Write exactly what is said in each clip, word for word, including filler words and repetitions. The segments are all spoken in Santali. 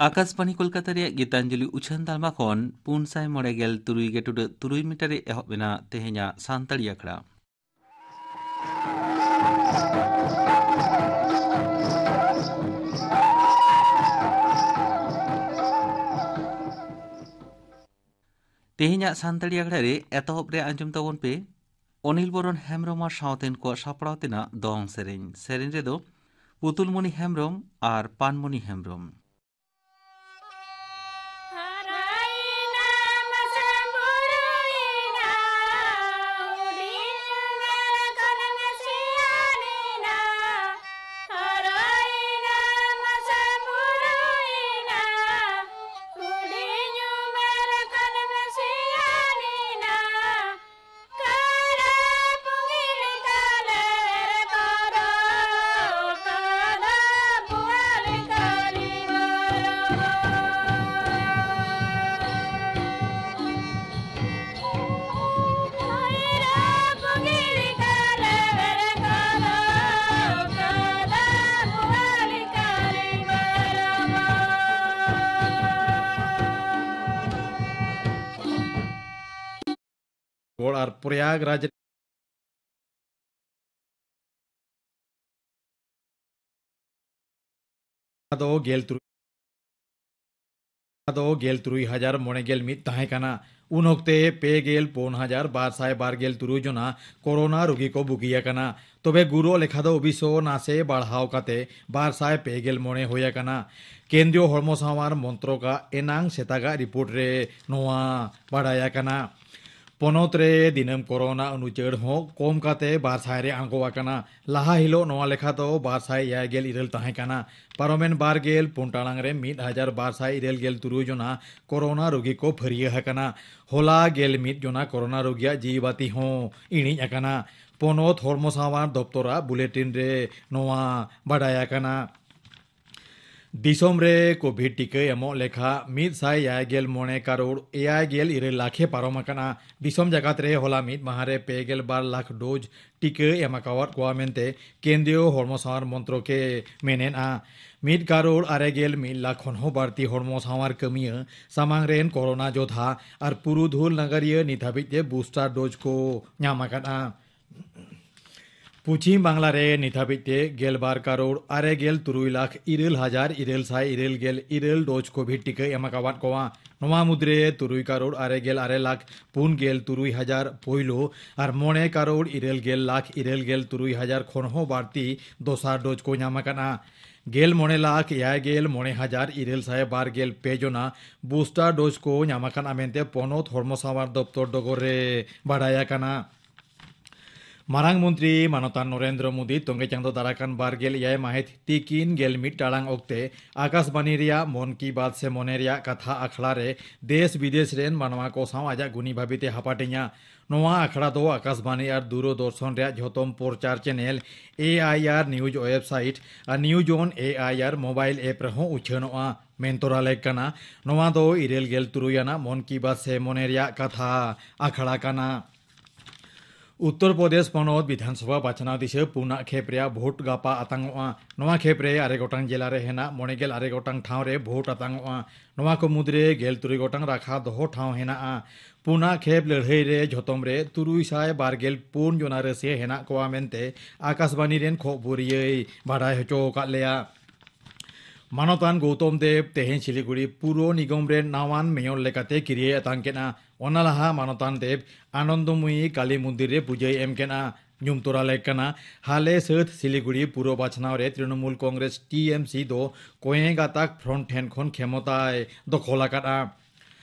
ᱟᱠᱟᱥᱵᱟᱬᱤ ᱠᱳᱞᱠᱟᱛᱟ ᱨᱮᱭᱟᱜ ᱜᱤᱛᱟᱧᱡᱚᱞᱤ ᱩᱪᱷᱟᱹᱱ ᱛᱟᱞᱢᱟ ᱠᱷᱚᱱ ᱯᱩᱱ ᱥᱟᱭ ᱢᱚᱬᱮ ᱜᱮᱞ ᱛᱩᱨᱩᱭ ᱜᱮ ᱴᱩᱰᱟᱹᱜ ᱛᱩᱨᱩᱭ ᱢᱤᱴᱟᱨ ᱨᱮ ᱮᱦᱚᱵ ᱮᱱᱟ ᱛᱮᱦᱮᱧᱟᱜ ᱥᱟᱱᱛᱟᱲᱤ ᱟᱠᱷᱲᱟ᱾ ᱛᱮᱦᱮᱧᱟᱜ ᱥᱟᱱᱛᱟᱲᱤ ᱟᱠᱷᱲᱟ ᱨᱮ ᱮᱛᱚᱦᱚᱵ ᱨᱮ ᱟᱸᱡᱚᱢ ᱛᱟᱵᱚᱱ ᱯᱮ ᱚᱱᱤᱞ ᱵᱚᱨᱚᱱ ᱦᱮᱢᱵᱽᱨᱚᱢ ᱟᱨ ᱥᱟᱶᱛᱮᱱ ᱠᱚᱣᱟᱜ ᱥᱟᱯᱲᱟᱣ ᱛᱮᱱᱟᱜ ᱫᱚᱝ ᱥᱮᱨᱮᱧ᱾ ᱥᱮᱨᱮᱧ ᱨᱮᱫᱚ ᱯᱩᱛᱩᱞᱢᱚᱱᱤ ᱦᱮᱢᱵᱽᱨᱚᱢ ᱟᱨ ᱯᱟᱱᱢᱚᱱᱤ ᱦᱮᱢᱵᱽᱨᱚᱢ᱾ ᱜᱚᱲ ᱟᱨ ᱯᱨᱚᱭᱟᱜᱽᱨᱟᱡᱽ ᱫᱚ ᱜᱮᱞ ᱛᱩᱨᱩᱭ ᱫᱚ ᱜᱮᱞ ᱛᱩᱨᱩᱭ ᱦᱟᱡᱟᱨ ᱢᱚᱬᱮ ᱜᱮᱞ ᱢᱤᱫ ᱛᱟᱦᱮᱸ ᱠᱟᱱᱟ᱾ ᱩᱱ ᱚᱠᱛᱮ ᱯᱮ ᱜᱮᱞ ᱯᱩᱱ ᱦᱟᱡᱟᱨ ᱵᱟᱨ ᱥᱟᱭ ᱵᱟᱨ ᱜᱮᱞ ᱛᱩᱨᱩᱭ ᱡᱚᱱᱟ ᱠᱳᱨᱳᱱᱟ ᱨᱩᱜᱤ ᱠᱚ ᱵᱩᱜᱤ ᱟᱠᱟᱱᱟ᱾ ᱛᱚᱵᱮ ᱜᱩᱨᱩ ᱞᱮᱠᱷᱟ ᱫᱚ ᱚᱵᱤᱥᱥᱚ ᱱᱟᱥᱮ ᱵᱟᱲᱦᱟᱣ ᱠᱟᱛᱮ ᱵᱟᱨ ᱥᱟᱭ ᱯᱮ ᱜᱮᱞ ᱢᱚᱬᱮ ᱦᱩᱭ ᱟᱠᱟᱱᱟ᱾ ᱠᱮᱱᱫᱨᱤᱭᱚ ᱦᱚᱲᱢᱚ ᱥᱟᱶᱟᱨ ᱢᱚᱱᱛᱨᱚᱠᱟᱜ ᱮᱱᱟᱝ ᱥᱮᱛᱟᱜᱟᱜ ᱨᱤᱯᱳᱨᱴ ᱨᱮ ᱱᱚᱣᱟ ᱵᱟᱰᱟᱭ ᱟᱠᱟᱱᱟ᱾ ᱯᱚᱱᱚᱛ ᱨᱮ ᱫᱤᱱᱟᱹᱢ ᱠᱳᱨᱳᱱᱟ ᱩᱱᱩᱪᱟᱹᱲ ᱦᱚᱸ ᱠᱚᱢ ᱠᱟᱛᱮ ᱵᱟᱨ ᱥᱟᱭ ᱨᱮ ᱟᱬᱜᱚ ᱟᱠᱟᱱᱟ᱾ ᱞᱟᱦᱟ ᱦᱤᱞᱳᱜ ᱱᱚᱣᱟ ᱞᱮᱠᱷᱟ ᱫᱚ ᱵᱟᱨ ᱥᱟᱭ ᱮᱭᱟᱭ ᱜᱮᱞ ᱤᱨᱟᱹᱞ ᱛᱟᱦᱮᱸ ᱠᱟᱱᱟ᱾ ᱯᱟᱨᱚᱢᱮᱱ ᱵᱟᱨ ᱜᱮᱞ ᱯᱩᱱ ᱴᱟᱲᱟᱝ ᱨᱮ ᱢᱤᱫ ᱦᱟᱡᱟᱨ ᱵᱟᱨ ᱥᱟᱭ ᱤᱨᱟᱹᱞ ᱜᱮᱞ ᱛᱩᱨᱩᱭ ᱡᱚᱱᱟ ᱠᱳᱨᱳᱱᱟ ᱨᱳᱜᱤ ᱠᱚ ᱯᱷᱟᱹᱨᱭᱟᱹ ᱟᱠᱟᱱᱟ᱾ ᱦᱚᱞᱟ ᱜᱮᱞ ᱢᱤᱫ ᱡᱚᱱᱟ ᱠᱳᱨᱳᱱᱟ ᱨᱳᱜᱤᱭᱟᱜ ᱡᱤᱣᱤ ᱵᱟᱹᱛᱤ ᱦᱚᱸ ᱤᱬᱤᱡ ᱟᱠᱟᱱᱟ᱾ ᱯᱚᱱᱚᱛ ᱦᱚᱲᱢᱚ ᱥᱟᱶᱟᱨ ᱫᱚᱯᱛᱚᱨᱟᱜ ᱵᱩᱞᱮᱴᱤᱱ ᱨᱮ ᱱᱚᱣᱟ ᱵᱟᱰᱟᱭ ᱟᱠᱟᱱᱟ᱾ ᱫᱤᱥᱚᱢ ᱨᱮ ᱠᱳᱵᱷᱤᱰ ᱴᱤᱠᱟᱹ ᱮᱢᱚᱜ ᱞᱮᱠᱷᱟ ᱢᱤᱫ ᱥᱟᱭ ᱮᱭᱟᱭ ᱜᱮᱞ ᱢᱚᱬᱮ ᱠᱟᱨᱳᱲ ᱮᱭᱟᱭ ᱜᱮᱞ ᱤᱨᱟᱹᱞ ᱞᱟᱠᱷ ᱮ ᱯᱟᱨᱚᱢ ᱟᱠᱟᱱᱟ᱾ ᱫᱤᱥᱚᱢ ᱡᱟᱠᱟᱛ ᱨᱮ ᱦᱚᱞᱟ ᱢᱤᱫ ᱢᱟᱦᱟ ᱨᱮ ᱯᱮ ᱜᱮᱞ ᱵᱟᱨ ᱞᱟᱠᱷ ᱰᱳᱡᱽ ᱴᱤᱠᱟᱹ ᱮᱢ ᱟᱠᱟᱣᱟᱫ ᱠᱚᱣᱟ ᱢᱮᱱᱛᱮ ᱠᱮᱱᱫᱨᱤᱭᱚ ᱦᱚᱲᱢᱚ ᱥᱟᱶᱟᱨ ᱢᱚᱱᱛᱨᱚᱠ ᱮ ᱢᱮᱱᱮᱫᱼᱟ᱾ ᱢᱤᱫ ᱠᱟᱨᱳᱲ ᱟᱨᱮ ᱜᱮᱞ ᱢᱤᱫ ᱞᱟᱠᱷ ᱠᱷᱚᱱ ᱦᱚᱸ ᱵᱟᱹᱲᱛᱤ ᱦᱚᱲᱢᱚ ᱥᱟᱶᱟᱨ ᱠᱟᱹᱢᱤᱭᱟᱹ, ᱥᱟᱢᱟᱝ ᱨᱮᱱ ᱠᱳᱨᱳᱱᱟ ᱡᱳᱫᱷᱟ ᱟᱨ ᱯᱩᱨᱩᱫᱷᱩᱞ ᱱᱟᱜᱟᱨᱤᱭᱟᱹ ᱱᱤᱛ ᱦᱟᱹᱵᱤᱡ ᱛᱮ ᱵᱩᱥᱴᱟᱨ ᱰᱳᱡᱽ ᱠᱚ ᱧᱟᱢ ᱟᱠᱟᱫᱼᱟ᱾ ᱯᱚᱪᱷᱤᱢ ᱵᱟᱝᱞᱟ ᱨᱮ ᱱᱤᱛ ᱦᱟᱹᱵᱤᱡ ᱛᱮ ᱜᱮᱞᱵᱟᱨ ᱠᱟᱨᱳᱲ ᱟᱨᱮ ᱜᱮᱞ ᱛᱩᱨᱩᱭ ᱞᱟᱠᱷ ᱤᱨᱟᱹᱞ ᱦᱟᱡᱟᱨ ᱤᱨᱟᱹᱞ ᱥᱟᱭ ᱤᱨᱟᱹᱞ ᱜᱮᱞ ᱤᱨᱟᱹᱞ ᱰᱳᱡᱽ ᱠᱳᱵᱷᱤᱰ ᱴᱤᱠᱟᱹ ᱮᱢ ᱟᱠᱟᱣᱟᱫ ᱠᱚᱣᱟ᱾ ᱱᱚᱣᱟ ᱢᱩᱫᱽᱨᱮ ᱛᱩᱨᱩᱭ ᱠᱟᱨᱳᱲ ᱟᱨᱮ ᱜᱮᱞ ᱟᱨᱮ ᱞᱟᱠᱷ ᱯᱩᱱ ᱜᱮᱞ ᱛᱩᱨᱩᱭ ᱦᱟᱡᱟᱨ ᱯᱳᱭᱞᱳ ᱟᱨ ᱢᱚᱬᱮ ᱠᱟᱨᱳᱲ ᱤᱨᱟᱹᱞ ᱜᱮᱞ ᱞᱟᱠᱷ ᱤᱨᱟᱹᱞ ᱜᱮᱞ ᱛᱩᱨᱩᱭ ᱦᱟᱡᱟᱨ ᱠᱷᱚᱱ ᱦᱚᱸ ᱵᱟᱹᱲᱛᱤ ᱫᱚᱥᱟᱨ ᱰᱳᱡᱽ ᱠᱚ ᱧᱟᱢ ᱟᱠᱟᱫᱼᱟ᱾ ᱜᱮᱞ ᱢᱚᱬᱮ ᱞᱟᱠᱷ ᱮᱭᱟᱭ ᱜᱮᱞ ᱢᱚᱬᱮ ᱦᱟᱡᱟᱨ ᱤᱨᱟᱹᱞ ᱥᱟᱭ ᱵᱟᱨ ᱜᱮᱞ ᱯᱮ ᱡᱚᱱᱟ ᱵᱩᱥᱴᱟᱨ ᱰᱳᱡᱽ ᱠᱚ ᱧᱟᱢ ᱟᱠᱟᱫᱼᱟ ᱢᱮᱱᱛᱮ ᱯᱚᱱᱚᱛ ᱦᱚᱲᱢᱚ ᱥᱟᱶᱟᱨ ᱫᱚᱯᱛᱚᱨ ᱰᱚᱜᱚᱨ ᱨᱮ ᱵᱟᱰᱟᱭ ᱟᱠᱟᱱᱟ᱾ ᱢᱟᱨᱟᱝ ᱢᱚᱱᱛᱨᱤ ᱢᱟᱱᱚᱛᱟᱱ ᱱᱚᱨᱮᱱᱫᱨᱚ ᱢᱳᱫᱤ ᱛᱚᱸᱜᱮ ᱪᱟᱸᱫᱚ ᱫᱟᱨᱟᱭ ᱠᱟᱱ ᱵᱟᱨ ᱜᱮᱞ ᱮᱭᱟᱭ ᱢᱟᱹᱦᱤᱛ ᱛᱤᱠᱤᱱ ᱜᱮᱞ ᱢᱤᱫ ᱴᱟᱲᱟᱝ ᱚᱠᱛᱮ ᱟᱠᱟᱥᱵᱟᱱᱤ ᱨᱮᱭᱟᱜ ᱢᱚᱱ ᱠᱤ ᱵᱟᱛ ᱥᱮ ᱢᱚᱱᱮ ᱨᱮᱭᱟᱜ ᱠᱟᱛᱷᱟ ᱟᱠᱷᱲᱟ ᱨᱮ ᱫᱮᱥ ᱵᱤᱫᱮᱥ ᱨᱮᱱ ᱢᱟᱱᱣᱟ ᱠᱚ ᱥᱟᱶ ᱟᱡᱟᱜ ᱜᱩᱱᱤ ᱵᱷᱟᱹᱵᱤᱛᱮ ᱦᱟᱯᱟᱴᱤᱧᱟ᱾ ᱱᱚᱣᱟ ᱟᱠᱷᱲᱟ ᱫᱚ ᱟᱠᱟᱥᱵᱟᱱᱤ ᱟᱨ ᱫᱩᱨᱚᱫᱚᱨᱥᱚᱱ ᱨᱮᱭᱟᱜ ᱡᱷᱚᱛᱚᱢ ᱯᱨᱚᱪᱟᱨ ᱪᱮᱱᱮᱞ, ᱮ ᱟᱭ ᱟᱨ ᱱᱤᱭᱩᱡᱽ ᱣᱮᱵᱥᱟᱭᱤᱴ ᱟᱨ ᱱᱤᱭᱩᱡᱽ ᱚᱱ ᱮ ᱟᱭ ᱟᱨ ᱢᱳᱵᱟᱭᱤᱞ ᱮᱯ ᱨᱮᱦᱚᱸ ᱩᱪᱷᱟᱹᱱᱚᱜᱼᱟ᱾ ᱢᱮᱱ ᱛᱚᱨᱟ ᱞᱮᱠ ᱠᱟᱱᱟ, ᱱᱚᱣᱟ ᱫᱚ ᱤᱨᱟᱹᱞ ᱜᱮᱞ ᱛᱩᱨᱩᱭ ᱟᱱᱟᱜ ᱢᱚᱱ ᱠᱤ ᱵᱟᱛ ᱥᱮ ᱢᱚᱱᱮ ᱨᱮᱭᱟᱜ ᱠᱟᱛᱷᱟ ᱟᱠᱷᱲᱟ ᱠᱟᱱᱟ᱾ ᱩᱛᱛᱚᱨ ᱯᱨᱚᱫᱮᱥ ᱯᱚᱱᱚᱛ ᱵᱤᱫᱷᱟᱱ ᱥᱚᱵᱷᱟ ᱵᱟᱪᱷᱱᱟᱣ ᱫᱤᱥᱟᱹ ᱯᱩᱱᱟᱜ ᱠᱷᱮᱯ ᱨᱮᱭᱟᱜ ᱵᱷᱳᱴ ᱜᱟᱯᱟ ᱟᱛᱟᱝᱚᱜᱼᱟ᱾ ᱱᱚᱣᱟ ᱠᱷᱮᱯ ᱨᱮ ᱟᱨᱮ ᱜᱚᱴᱟᱝ ᱡᱮᱞᱟ ᱨᱮ ᱦᱮᱱᱟᱜ ᱢᱚᱬᱮ ᱜᱮᱞ ᱟᱨᱮ ᱜᱚᱴᱟᱝ ᱴᱷᱟᱶ ᱨᱮ ᱵᱷᱳᱴ ᱟᱛᱟᱝᱚᱜᱼᱟ᱾ ᱱᱚᱣᱟ ᱠᱚ ᱢᱩᱫᱽᱨᱮ ᱜᱮᱞ ᱛᱩᱨᱩᱭ ᱜᱚᱴᱟᱝ ᱨᱟᱠᱷᱟ ᱫᱚᱦᱚ ᱴᱷᱟᱶ ᱦᱮᱱᱟᱜᱼᱟ᱾ ᱯᱩᱱᱟᱜ ᱠᱷᱮᱯ ᱞᱟᱹᱲᱦᱟᱹᱭ ᱨᱮ ᱡᱷᱚᱛᱚᱢ ᱨᱮ ᱛᱩᱨᱩᱭ ᱥᱟᱭ ᱵᱟᱨ ᱜᱮᱞ ᱯᱩᱱ ᱡᱚᱱᱟ ᱨᱟᱹᱥᱤᱭᱟᱹ ᱦᱮᱱᱟᱜ ᱠᱚᱣᱟ ᱢᱮᱱᱛᱮ ᱟᱠᱟᱥᱵᱟᱱᱤ ᱨᱮᱱ ᱠᱷᱚᱵᱚᱨᱤᱭᱟᱹᱭ ᱵᱟᱰᱟᱭ ᱦᱚᱪᱚ ᱟᱠᱟᱫ ᱞᱮᱭᱟ᱾ ᱢᱟᱱᱚᱛᱟᱱ ᱜᱳᱣᱛᱚᱢ ᱫᱮᱵᱽ ᱛᱮᱦᱮᱧ ᱥᱤᱞᱤᱜᱩᱲᱤ ᱯᱩᱨᱚ ᱱᱤᱜᱚᱢ ᱨᱮ ᱱᱟᱣᱟᱱ ᱢᱮᱭᱚᱨ ᱞᱮᱠᱟᱛᱮ ᱠᱤᱨᱤᱭᱟᱹᱭ ᱟᱛᱟᱝ ᱠᱮᱫᱼᱟ᱾ ᱚᱱᱟ ᱞᱟᱦᱟ ᱢᱟᱱᱚᱛᱟᱱ ᱫᱮᱵᱽ ᱟᱱᱚᱱᱫᱚᱢᱚᱭᱤ ᱠᱟᱞᱤ ᱢᱚᱱᱫᱤᱨ ᱨᱮ ᱯᱩᱡᱟᱹᱭ ᱮᱢ ᱠᱮᱫᱼᱟ᱾ ᱧᱩᱢ ᱛᱚᱨᱟ ᱞᱮᱠ ᱠᱟᱱᱟ, ᱦᱟᱞᱮ ᱥᱟᱹᱛ ᱥᱤᱞᱤᱜᱩᱲᱤ ᱯᱩᱨᱚ ᱵᱟᱪᱷᱱᱟᱣ ᱨᱮ ᱛᱨᱤᱱᱚᱢᱩᱞ ᱠᱚᱝᱜᱨᱮᱥ, ᱴᱤ ᱮᱢ ᱥᱤ, ᱫᱚ ᱠᱚᱭᱮ ᱜᱟᱛᱟᱠ ᱯᱷᱨᱚᱱᱴ ᱴᱷᱮᱱ ᱠᱷᱚᱱ ᱠᱷᱮᱢᱚᱛᱟᱭ ᱫᱚᱠᱷᱚᱞ ᱟᱠᱟᱫᱼᱟ᱾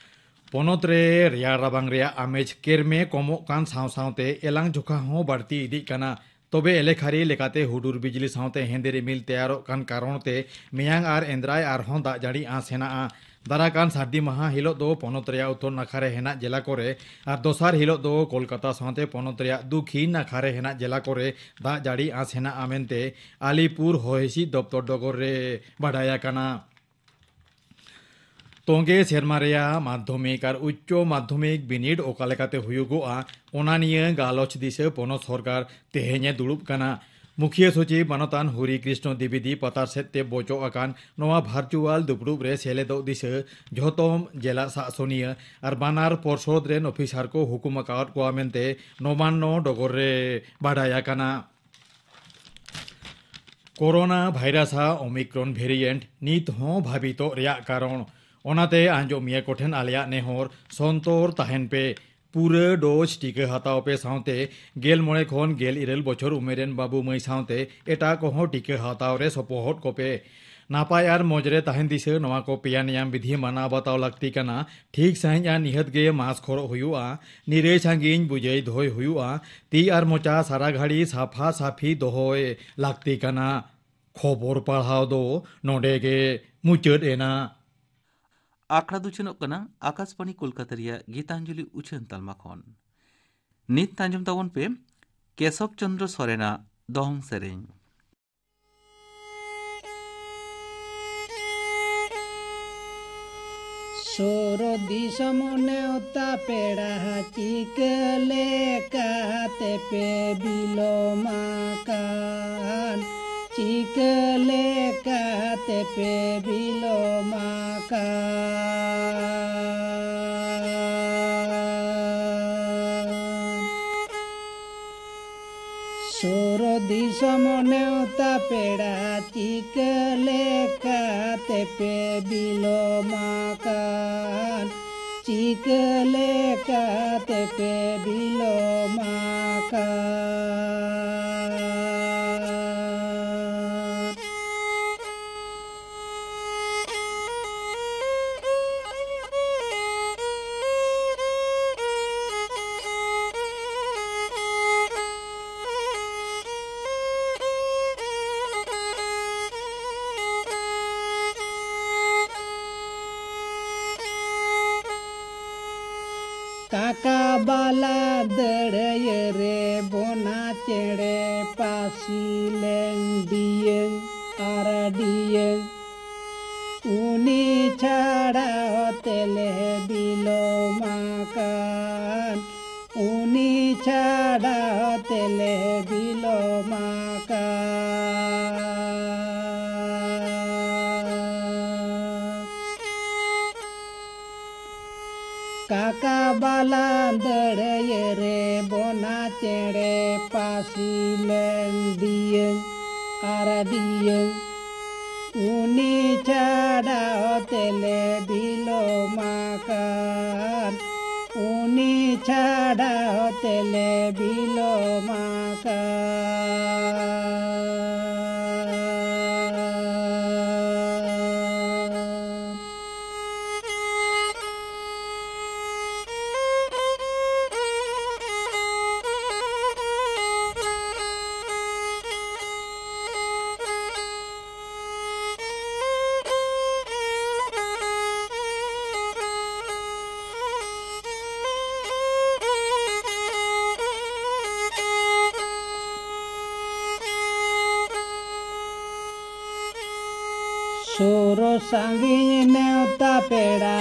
ᱯᱚᱱᱚᱛ ᱨᱮ ᱨᱮᱭᱟᱲ ᱨᱟᱵᱟᱝ ᱨᱮᱭᱟᱜ ᱟᱢᱮᱡ ᱠᱮᱨᱢᱮ ᱠᱚᱢᱚᱜ ᱠᱟᱱ ᱥᱟᱶ ᱥᱟᱶᱛᱮ ᱮᱞᱟᱝ ᱡᱚᱠᱷᱟ ᱦᱚᱸ ᱵᱟᱹᱲᱛᱤ ᱤᱫᱤᱜ ᱠᱟᱱᱟ᱾ ᱛᱚᱵᱮ ᱮᱞᱮᱠᱷᱟᱨᱤ ᱞᱮᱠᱟᱛᱮ ᱦᱩᱰᱩᱨ ᱵᱤᱡᱽᱞᱤ ᱥᱟᱶᱛᱮ ᱦᱮᱸᱫᱮ ᱨᱤᱢᱤᱞ ᱛᱮᱭᱟᱨᱚᱜ ᱠᱟᱱ ᱠᱟᱨᱚᱱ ᱛᱮ ᱢᱮᱭᱟᱝ ᱟᱨ ᱮᱸᱫᱽᱨᱟᱭ ᱟᱨᱦᱚᱸ ᱫᱟᱜ ᱡᱟᱹᱲᱤ ᱟᱸᱥ ᱦᱮᱱᱟᱜᱼᱟ᱾ ᱫᱟᱨᱟ ᱠᱟᱱ ᱥᱟᱹᱨᱫᱤ ᱢᱟᱦᱟ ᱦᱤᱞᱚᱜ ᱫᱚ ᱯᱚᱱᱚᱛ ᱨᱮᱭᱟᱜ ᱩᱛᱛᱚᱨ ᱱᱟᱠᱷᱟ ᱨᱮ ᱦᱮᱱᱟᱜ ᱡᱮᱞᱟ ᱠᱚᱨᱮ ᱟᱨ ᱫᱚᱥᱟᱨ ᱦᱤᱞᱚᱜ ᱫᱚ ᱠᱳᱞᱠᱟᱛᱟ ᱥᱟᱶᱛᱮ ᱯᱚᱱᱚᱛ ᱨᱮᱭᱟᱜ ᱫᱩᱠᱷᱤᱱ ᱱᱟᱠᱷᱟ ᱨᱮ ᱦᱮᱱᱟᱜ ᱡᱮᱞᱟ ᱠᱚᱨᱮ ᱫᱟᱜ ᱡᱟᱹᱲᱤ ᱟᱸᱥ ᱦᱮᱱᱟᱜᱼᱟ ᱢᱮᱱᱛᱮ ᱟᱞᱤᱯᱩᱨ ᱦᱚᱭ ᱦᱤᱸᱥᱤᱫ ᱫᱚᱯᱛᱚᱨ ᱰᱚᱜᱚᱨ ᱨᱮ ᱵᱟᱰᱟᱭ ᱟᱠᱟᱱᱟ᱾ ᱛᱚᱸᱜᱮ ᱥᱮᱨᱢᱟ ᱨᱮᱭᱟᱜ ᱢᱟᱫᱽᱫᱷᱚᱢᱤᱠ ᱟᱨ ᱩᱪᱪᱚ ᱢᱟᱫᱽᱫᱷᱚᱢᱤᱠ ᱵᱤᱱᱤᱰ ᱚᱠᱟ ᱞᱮᱠᱟᱛᱮ ᱦᱩᱭᱩᱜᱚᱜᱼᱟ, ᱚᱱᱟ ᱱᱤᱭᱟᱹ ᱜᱟᱞᱚᱪ ᱫᱤᱥᱟᱹ ᱯᱚᱱᱚᱛ ᱥᱚᱨᱠᱟᱨ ᱛᱮᱦᱮᱧ ᱮ ᱫᱩᱲᱩᱵ ᱠᱟᱱᱟ᱾ ᱢᱩᱠᱷᱤᱭᱟᱹ ᱥᱚᱪᱤᱵᱽ ᱢᱟᱱᱚᱛᱟᱱ ᱦᱚᱨᱤ ᱠᱨᱤᱥᱱᱚ ᱫᱤᱵᱮᱫᱤ ᱯᱟᱛᱟᱨ ᱥᱮᱫ ᱛᱮ ᱵᱚᱪᱚᱜ ᱟᱠᱟᱱ ᱱᱚᱣᱟ ᱵᱷᱟᱨᱪᱩᱣᱟᱞ ᱫᱩᱯᱲᱩᱵ ᱨᱮ ᱥᱮᱞᱮᱫᱚᱜ ᱫᱤᱥᱟᱹ ᱡᱷᱚᱛᱚᱢ ᱡᱮᱞᱟ ᱥᱟᱥᱚᱱᱤᱭᱟᱹ ᱟᱨ ᱵᱟᱱᱟᱨ ᱯᱚᱨᱥᱚᱫ ᱨᱮᱱ ᱚᱯᱷᱤᱥᱟᱨ ᱠᱚ ᱦᱩᱠᱩᱢ ᱟᱠᱟᱣᱟᱫ ᱠᱚᱣᱟ ᱢᱮᱱᱛᱮ ᱱᱚᱵᱟᱱᱱᱚ ᱰᱚᱜᱚᱨ ᱨᱮ ᱵᱟᱰᱟᱭ ᱟᱠᱟᱱᱟ᱾ ᱠᱳᱨᱳᱱᱟ ᱵᱷᱟᱭᱨᱟᱥ ᱟᱜ ᱳᱢᱤᱠᱨᱚᱱ ᱵᱷᱮᱨᱤᱭᱮᱱᱴ ᱱᱤᱛ ᱦᱚᱸ ᱵᱷᱟᱵᱤᱛᱚᱜ ᱨᱮᱭᱟᱜ ᱠᱟᱨᱚᱱ᱾ ᱚᱱᱟᱛᱮ ᱟᱸᱡᱚᱢᱤᱭᱟᱹ ᱠᱚᱴᱷᱮᱱ ᱟᱞᱮᱭᱟᱜ ᱱᱮᱦᱚᱨ, ᱥᱚᱱᱛᱚᱨ ᱛᱟᱦᱮᱱ ᱯᱮ᱾ ᱯᱩᱨᱟᱹ ᱰᱳᱡᱽ ᱴᱤᱠᱟᱹ ᱦᱟᱛᱟᱣ ᱯᱮ ᱥᱟᱶᱛᱮ ᱜᱮᱞ ᱢᱚᱬᱮ ᱠᱷᱚᱱ ᱜᱮᱞ ᱤᱨᱟᱹᱞ ᱵᱚᱪᱷᱚᱨ ᱩᱢᱮᱨ ᱨᱮᱱ ᱵᱟᱹᱵᱩ ᱢᱟᱹᱭ ᱥᱟᱶᱛᱮ ᱮᱴᱟᱜ ᱠᱚᱦᱚᱸ ᱴᱤᱠᱟᱹ ᱦᱟᱛᱟᱣ ᱨᱮ ᱥᱚᱯᱚᱦᱚᱫ ᱠᱚᱯᱮ᱾ ᱱᱟᱯᱟᱭ ᱟᱨ ᱢᱚᱡᱽ ᱨᱮ ᱛᱟᱦᱮᱱ ᱫᱤᱥᱟᱹ ᱱᱚᱣᱟ ᱠᱚ ᱯᱮᱭᱟ ᱱᱮᱭᱟᱢ ᱵᱤᱫᱷᱤ ᱢᱟᱱᱟᱣ ᱵᱟᱛᱟᱣ ᱞᱟᱹᱠᱛᱤ ᱠᱟᱱᱟ᱾ ᱴᱷᱤᱠ ᱥᱟᱺᱦᱤᱡ ᱟᱨ ᱱᱤᱦᱟᱹᱛ ᱜᱮ ᱢᱟᱥᱠ ᱦᱚᱨᱚᱜ ᱦᱩᱭᱩᱜᱼᱟ᱾ ᱱᱤᱨᱟᱹᱭ ᱥᱟᱺᱜᱤᱧ ᱵᱩᱡᱟᱹᱭ ᱫᱚᱦᱚᱭ ᱦᱩᱭᱩᱜᱼᱟ᱾ ᱛᱤ ᱟᱨ ᱢᱚᱪᱟ ᱥᱟᱨᱟ ᱜᱷᱟᱹᱲᱤ ᱥᱟᱯᱷᱟ ᱥᱟᱯᱷᱤ ᱫᱚᱦᱚᱭ ᱞᱟᱹᱠᱛᱤ ᱠᱟᱱᱟ᱾ ᱠᱷᱚᱵᱚᱨ ᱯᱟᱲᱦᱟᱣ ᱫᱚ ᱱᱚᱰᱮ ᱜᱮ ᱢᱩᱪᱟᱹᱫ ᱮᱱᱟ᱾ ᱟᱠᱷᱲᱟ ᱫᱚ ᱩᱪᱷᱟᱹᱱᱚᱜ ᱠᱟᱱᱟ ᱟᱠᱟᱥᱵᱟᱬᱤ ᱠᱳᱞᱠᱟᱛᱟ ᱨᱮᱭᱟᱜ ᱜᱤᱛᱟᱧᱡᱚᱞᱤ ᱩᱪᱷᱟᱹᱱ ᱛᱟᱞᱢᱟ ᱠᱷᱚᱱ᱾ ᱱᱤᱛ ᱟᱸᱡᱚᱢ ᱛᱟᱵᱚᱱ ᱯᱮ ᱠᱮᱥᱚᱵ ᱪᱚᱱᱫᱨᱚ ᱥᱚᱨᱮᱱᱟᱜ ᱫᱚᱝ ᱥᱮᱨᱮᱧ᱾ ᱥᱩᱨ ᱫᱤᱥᱚᱢ ᱱᱮᱣᱛᱟ ᱯᱮᱲᱟ ᱪᱤᱠᱟᱹ ᱞᱮᱠᱟᱛᱮ ᱯᱮ ᱵᱤᱞᱚᱢ ᱟᱠᱟᱱ? ᱪᱤᱠᱟᱹ ᱞᱮᱠᱟᱛᱮ ᱯᱮ ᱵᱤᱞᱚᱢ ᱟᱠᱟᱱ? ᱥᱩᱨ ᱫᱤᱥᱚᱢ ᱱᱮᱣᱛᱟ ᱯᱮᱲᱟ ᱪᱤᱠᱟᱹ ᱞᱮᱠᱟᱛᱮ ᱯᱮ ᱵᱤᱞᱚᱢ ᱟᱠᱟᱱ? ᱪᱤᱠᱟᱹ ᱞᱮᱠᱟᱛᱮ ᱯᱮ ᱵᱤᱞᱚᱢ ᱟᱠᱟᱱ? ᱠᱟᱠᱟ ᱵᱟᱞᱟ ᱫᱟᱹᱲᱟᱹᱭᱟᱹ ᱨᱮ ᱵᱚᱱᱟ ᱪᱮᱬᱮ ᱯᱟᱹᱥᱤ ᱞᱮᱱ ᱰᱤᱭᱟᱹᱝ ᱟᱨ ᱰᱤᱭᱟᱹᱝ᱾ ᱩᱱᱤ ᱪᱷᱟᱲᱟ ᱛᱮᱞᱮ ᱵᱤᱞᱚᱢ ᱟᱠᱟᱱ, ᱩᱱᱤ ᱪᱷᱟᱲᱟ ᱛᱮᱞᱮ ᱵᱤᱞᱚᱢ ᱟᱠᱟᱱ᱾ ᱠᱟᱠᱟ ᱵᱟᱞᱟ ᱫᱟᱹᱲᱟᱹᱭᱟᱹ ᱨᱮ ᱵᱚᱱᱟ ᱪᱮᱬᱮ ᱯᱟᱹᱥᱤ ᱞᱮᱱ ᱰᱤᱭᱟᱹᱝ ᱟᱨ ᱰᱤᱭᱟᱹᱝ᱾ ᱩᱱᱤ ᱪᱷᱟᱰᱟ ᱛᱮᱞᱮ ᱵᱤᱞᱚᱢ ᱟᱠᱟᱱ, ᱩᱱᱤ ᱪᱷᱟᱰᱟ ᱛᱮᱞᱮ ᱵᱤᱞᱚᱢ ᱟᱠᱟᱱ᱾ ᱥᱩᱨ ᱥᱟᱺᱜᱤᱧ ᱱᱮᱣᱛᱟ ᱯᱮᱲᱟ,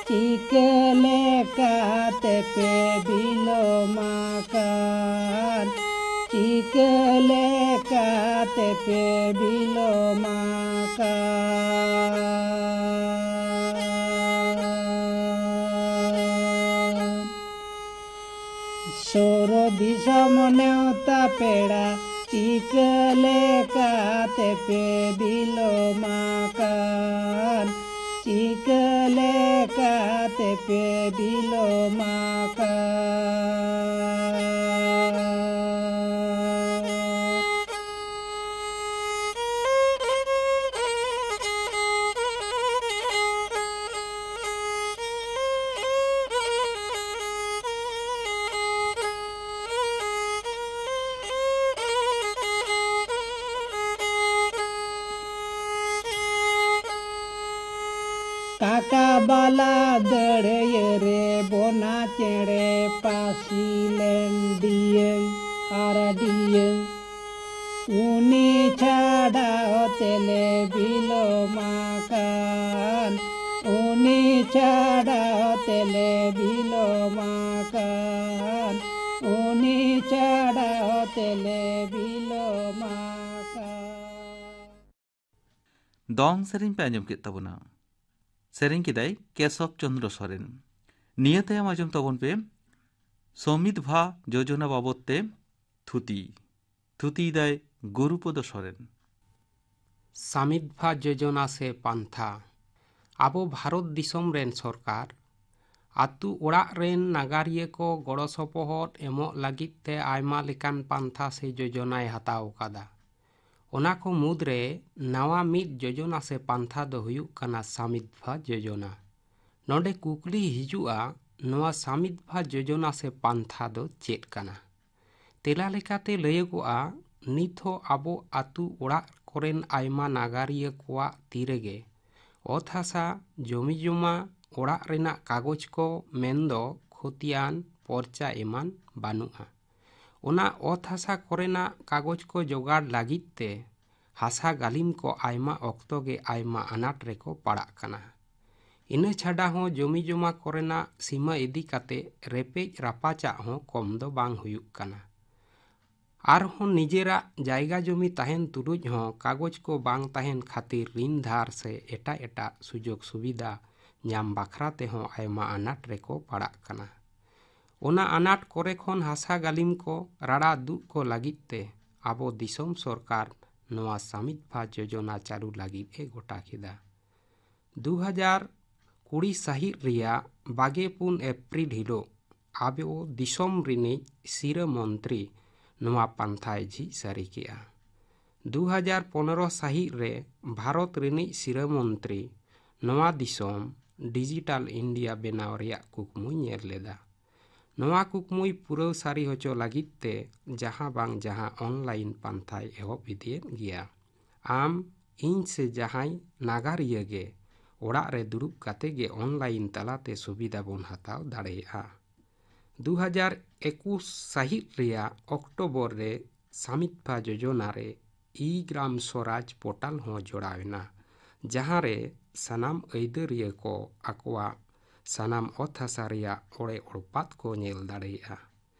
ᱪᱤᱠᱟᱹ ᱞᱮᱠᱟᱛᱮ ᱯᱮ ᱵᱤᱞᱚᱢ ᱟᱠᱟᱱ? ᱪᱤᱠᱟᱹ ᱞᱮᱠᱟᱛᱮ ᱯᱮ ᱵᱤᱞᱚᱢ ᱟᱠᱟᱱ? ᱥᱩᱨ ᱫᱤᱥᱚᱢ ᱱᱮᱣᱛᱟ ᱯᱮᱲᱟ, ᱪᱤᱠᱟᱹ ᱞᱮᱠᱟᱛᱮ ᱯᱮ ᱵᱤᱞᱚᱢ ᱟᱠᱟᱱ? ᱪᱤᱠᱟᱹ ᱞᱮᱠᱟᱛᱮ ᱯᱮ ᱵᱤᱞᱚᱢ ᱟᱠᱟᱱ? ᱠᱟᱠᱟ ᱵᱟᱞᱟ ᱫᱟᱹᱲᱭᱟᱹ ᱨᱮ ᱵᱚᱱᱟ ᱪᱮᱬᱮ ᱯᱟᱹᱥᱤ ᱞᱮᱱ ᱰᱤᱭᱟᱹᱝ ᱟᱨ ᱰᱤᱭᱟᱹᱝ᱾ ᱩᱱᱤ ᱪᱷᱟᱰᱟ ᱛᱮᱞᱮ ᱵᱤᱞᱚᱢ ᱟᱠᱟᱱ, ᱩᱱᱤ ᱪᱷᱟᱰᱟ ᱛᱮᱞᱮ ᱵᱤᱞᱚᱢ ᱟᱠᱟᱱ, ᱩᱱᱤ ᱪᱷᱟᱰᱟ ᱛᱮᱞᱮ ᱵᱤᱞᱚᱢ ᱟᱠᱟᱱ᱾ ᱫᱚᱝ ᱥᱮᱨᱮᱧ ᱯᱮ ᱟᱸᱡᱚᱢ ᱠᱮᱫ ᱛᱟᱵᱚᱱᱟ᱾ ᱥᱮᱨᱮᱧ ᱠᱮᱫᱟᱭ ᱠᱮᱥᱚᱵ ᱪᱚᱱᱫᱨᱚ ᱥᱚᱨᱮᱱ᱾ ᱱᱤᱭᱟᱹ ᱛᱟᱭᱚᱢ ᱟᱸᱡᱚᱢ ᱛᱟᱵᱚᱱ ᱯᱮ ᱥᱚᱢᱤᱫᱷᱟ ᱡᱳᱡᱚᱱᱟ ᱵᱟᱵᱚᱛ ᱛᱮ ᱛᱷᱩᱛᱤ᱾ ᱛᱷᱩᱛᱤᱭᱮᱫᱟᱭ ᱜᱩᱨᱩᱯᱚᱫᱚ ᱥᱚᱨᱮᱱ᱾ ᱥᱟᱢᱤᱫᱷᱟ ᱡᱳᱡᱚᱱᱟ ᱥᱮ ᱯᱟᱱᱛᱷᱟ᱾ ᱟᱵᱚ ᱵᱷᱟᱨᱚᱛ ᱫᱤᱥᱚᱢ ᱨᱮᱱ ᱥᱚᱨᱠᱟᱨ ᱟᱹᱛᱩ ᱚᱲᱟᱜ ᱨᱮᱱ ᱱᱟᱜᱟᱨᱤᱭᱟᱹ ᱠᱚ ᱜᱚᱲᱚ ᱥᱚᱯᱚᱦᱚᱫ ᱮᱢᱚᱜ ᱞᱟᱹᱜᱤᱫ ᱛᱮ ᱟᱭᱢᱟ ᱞᱮᱠᱟᱱ ᱯᱟᱱᱛᱷᱟ ᱥᱮ ᱡᱳᱡᱚᱱᱟᱭ ᱦᱟᱛᱟᱣ ᱟᱠᱟᱫᱟ᱾ ᱚᱱᱟ ᱠᱚ ᱢᱩᱫᱽᱨᱮ ᱱᱟᱣᱟ ᱢᱤᱫ ᱡᱳᱡᱚᱱᱟ ᱥᱮ ᱯᱟᱱᱛᱷᱟ ᱫᱚ ᱦᱩᱭᱩᱜ ᱠᱟᱱᱟ ᱥᱟᱢᱤᱫᱷᱟ ᱡᱳᱡᱚᱱᱟ᱾ ᱱᱚᱰᱮ ᱠᱩᱠᱞᱤ ᱦᱤᱡᱩᱜᱼᱟ, ᱱᱚᱣᱟ ᱥᱟᱢᱤᱫᱷᱟ ᱡᱳᱡᱚᱱᱟ ᱥᱮ ᱯᱟᱱᱛᱷᱟ ᱫᱚ ᱪᱮᱫ ᱠᱟᱱᱟ? ᱛᱮᱞᱟ ᱞᱮᱠᱟᱛᱮ ᱞᱟᱹᱭᱚᱜᱚᱜᱼᱟ, ᱱᱤᱛ ᱦᱚᱸ ᱟᱵᱚ ᱟᱹᱛᱩ ᱚᱲᱟᱜ ᱠᱚᱨᱮᱱ ᱟᱭᱢᱟ ᱱᱟᱜᱟᱨᱤᱭᱟᱹ ᱠᱚᱣᱟᱜ ᱛᱤ ᱨᱮᱜᱮ ᱚᱛ ᱦᱟᱥᱟ, ᱡᱚᱢᱤ ᱡᱚᱢᱟ, ᱚᱲᱟᱜ ᱨᱮᱱᱟᱜ ᱠᱟᱜᱚᱡᱽ ᱠᱚ ᱢᱮᱱᱫᱚ ᱠᱷᱚᱛᱤᱭᱟᱱ ᱯᱚᱨᱪᱟ ᱮᱢᱟᱱ ᱵᱟᱹᱱᱩᱜᱼᱟ᱾ ᱚᱱᱟ ᱚᱛ ᱦᱟᱥᱟ ᱠᱚᱨᱮᱱᱟᱜ ᱠᱟᱜᱚᱡᱽ ᱠᱚ ᱡᱚᱜᱟᱲ ᱞᱟᱹᱜᱤᱫ ᱛᱮ ᱦᱟᱥᱟ ᱜᱟᱹᱞᱤᱢ ᱠᱚ ᱟᱭᱢᱟ ᱚᱠᱛᱚ ᱜᱮ ᱟᱭᱢᱟ ᱟᱱᱟᱴ ᱨᱮᱠᱚ ᱯᱟᱲᱟᱜ ᱠᱟᱱᱟ᱾ ᱤᱱᱟᱹ ᱪᱷᱟᱰᱟ ᱦᱚᱸ ᱡᱚᱢᱤ ᱡᱚᱢᱟ ᱠᱚᱨᱮᱱᱟᱜ ᱥᱤᱢᱟᱹ ᱤᱫᱤ ᱠᱟᱛᱮ ᱨᱮᱯᱮᱡ ᱨᱟᱯᱟᱪᱟᱜ ᱦᱚᱸ ᱠᱚᱢ ᱫᱚ ᱵᱟᱝ ᱦᱩᱭᱩᱜ ᱠᱟᱱᱟ᱾ ᱟᱨᱦᱚᱸ ᱱᱤᱡᱮᱨᱟᱜ ᱡᱟᱭᱜᱟ ᱡᱚᱢᱤ ᱛᱟᱦᱮᱱ ᱛᱩᱞᱩᱡ ᱦᱚᱸ ᱠᱟᱜᱚᱡᱽ ᱠᱚ ᱵᱟᱝ ᱛᱟᱦᱮᱱ ᱠᱷᱟᱹᱛᱤᱨ ᱨᱤᱱ ᱫᱷᱟᱨ ᱥᱮ ᱮᱴᱟᱜ ᱮᱴᱟᱜ ᱥᱩᱡᱳᱜᱽ ᱥᱩᱵᱤᱫᱷᱟ ᱧᱟᱢ ᱵᱟᱠᱷᱨᱟ ᱛᱮᱦᱚᱸ ᱟᱭᱢᱟ ᱟᱱᱟᱴ ᱨᱮᱠᱚ ᱯᱟᱲᱟᱜ ᱠᱟᱱᱟ᱾ ᱚᱱᱟ ᱟᱱᱟᱴ ᱠᱚᱨᱮ ᱠᱷᱚᱱ ᱦᱟᱥᱟ ᱜᱟᱹᱞᱤᱢ ᱠᱚ ᱨᱟᱲᱟ ᱫᱩᱜ ᱠᱚ ᱞᱟᱹᱜᱤᱫ ᱛᱮ ᱟᱵᱚ ᱫᱤᱥᱚᱢ ᱥᱚᱨᱠᱟᱨ ᱱᱚᱣᱟ ᱥᱟᱢᱤᱫᱷᱟ ᱡᱳᱡᱚᱱᱟ ᱪᱟᱹᱞᱩ ᱞᱟᱹᱜᱤᱫ ᱮ ᱜᱚᱴᱟ ᱠᱮᱫᱟ᱾ ᱫᱩ ᱦᱟᱡᱟᱨ ᱠᱩᱲᱤ ᱥᱟᱹᱦᱤᱛ ᱨᱮᱭᱟᱜ ᱵᱟᱜᱮ ᱯᱩᱱ ᱮᱯᱨᱤᱞ ᱦᱤᱞᱳᱜ ᱟᱵᱚ ᱫᱤᱥᱚᱢ ᱨᱤᱱᱤᱡ ᱥᱤᱨᱟᱹ ᱢᱚᱱᱛᱨᱤ ᱱᱚᱣᱟ ᱯᱟᱱᱛᱷᱟᱭ ᱡᱷᱤᱡ ᱥᱟᱹᱨᱤ ᱠᱮᱜᱼᱟ᱾ ᱫᱩ ᱦᱟᱡᱟᱨ ᱯᱚᱱᱨᱚ ᱥᱟᱹᱦᱤᱛ ᱨᱮ ᱵᱷᱟᱨᱚᱛ ᱨᱤᱱᱤᱡ ᱥᱤᱨᱟᱹ ᱢᱚᱱᱛᱨᱤ ᱱᱚᱣᱟ ᱫᱤᱥᱚᱢ ᱰᱤᱡᱤᱴᱟᱞ ᱤᱱᱰᱤᱭᱟ ᱵᱮᱱᱟᱣ ᱨᱮᱭᱟᱜ ᱠᱩᱠᱢᱩᱭ ᱧᱮᱞ ᱞᱮᱫᱟ᱾ ᱱᱚᱣᱟ ᱠᱩᱠᱢᱩᱭ ᱯᱩᱨᱟᱹᱣ ᱥᱟᱹᱨᱤ ᱦᱚᱪᱚ ᱞᱟᱹᱜᱤᱫ ᱛᱮ ᱡᱟᱦᱟᱸ ᱵᱟᱝ ᱡᱟᱦᱟᱸ ᱚᱱᱞᱟᱭᱤᱱ ᱯᱟᱱᱛᱷᱟᱭ ᱮᱦᱚᱵ ᱤᱫᱤᱭᱮᱫ ᱜᱮᱭᱟ᱾ ᱟᱢ, ᱤᱧ ᱥᱮ ᱡᱟᱦᱟᱸᱭ ᱱᱟᱜᱟᱨᱤᱭᱟᱹ ᱜᱮ ᱚᱲᱟᱜ ᱨᱮ ᱫᱩᱲᱩᱵ ᱠᱟᱛᱮ ᱜᱮ online ᱛᱟᱞᱟᱛᱮ ᱥᱩᱵᱤᱫᱷᱟ ᱵᱚᱱ ᱦᱟᱛᱟᱣ ᱫᱟᱲᱮᱭᱟᱜᱼᱟ᱾ ᱫᱩ ᱦᱟᱡᱟᱨ ᱮᱠᱩᱥ ᱥᱟᱹᱦᱤᱛ ᱨᱮᱭᱟᱜ ᱚᱠᱴᱳᱵᱚᱨ ᱨᱮ ᱥᱟᱢᱤᱛᱯᱷᱟ ᱡᱳᱡᱚᱱᱟ ᱨᱮ ᱤ ᱜᱨᱟᱢ ᱥᱚᱨᱟᱡᱽ ᱯᱳᱨᱴᱟᱞ ᱦᱚᱸ ᱡᱚᱲᱟᱣ ᱮᱱᱟ, ᱡᱟᱦᱟᱸ ᱨᱮ ᱥᱟᱱᱟᱢ ᱟᱹᱭᱫᱟᱹᱨᱤᱭᱟᱹ ᱠᱚ ᱟᱠᱚᱣᱟᱜ ᱥᱟᱱᱟᱢ ᱚᱛ ᱦᱟᱥᱟ ᱨᱮᱭᱟᱜ ᱚᱲᱮ ᱚᱲᱯᱟᱛ ᱠᱚ ᱧᱮᱞ ᱫᱟᱲᱮᱭᱟᱜᱼᱟ᱾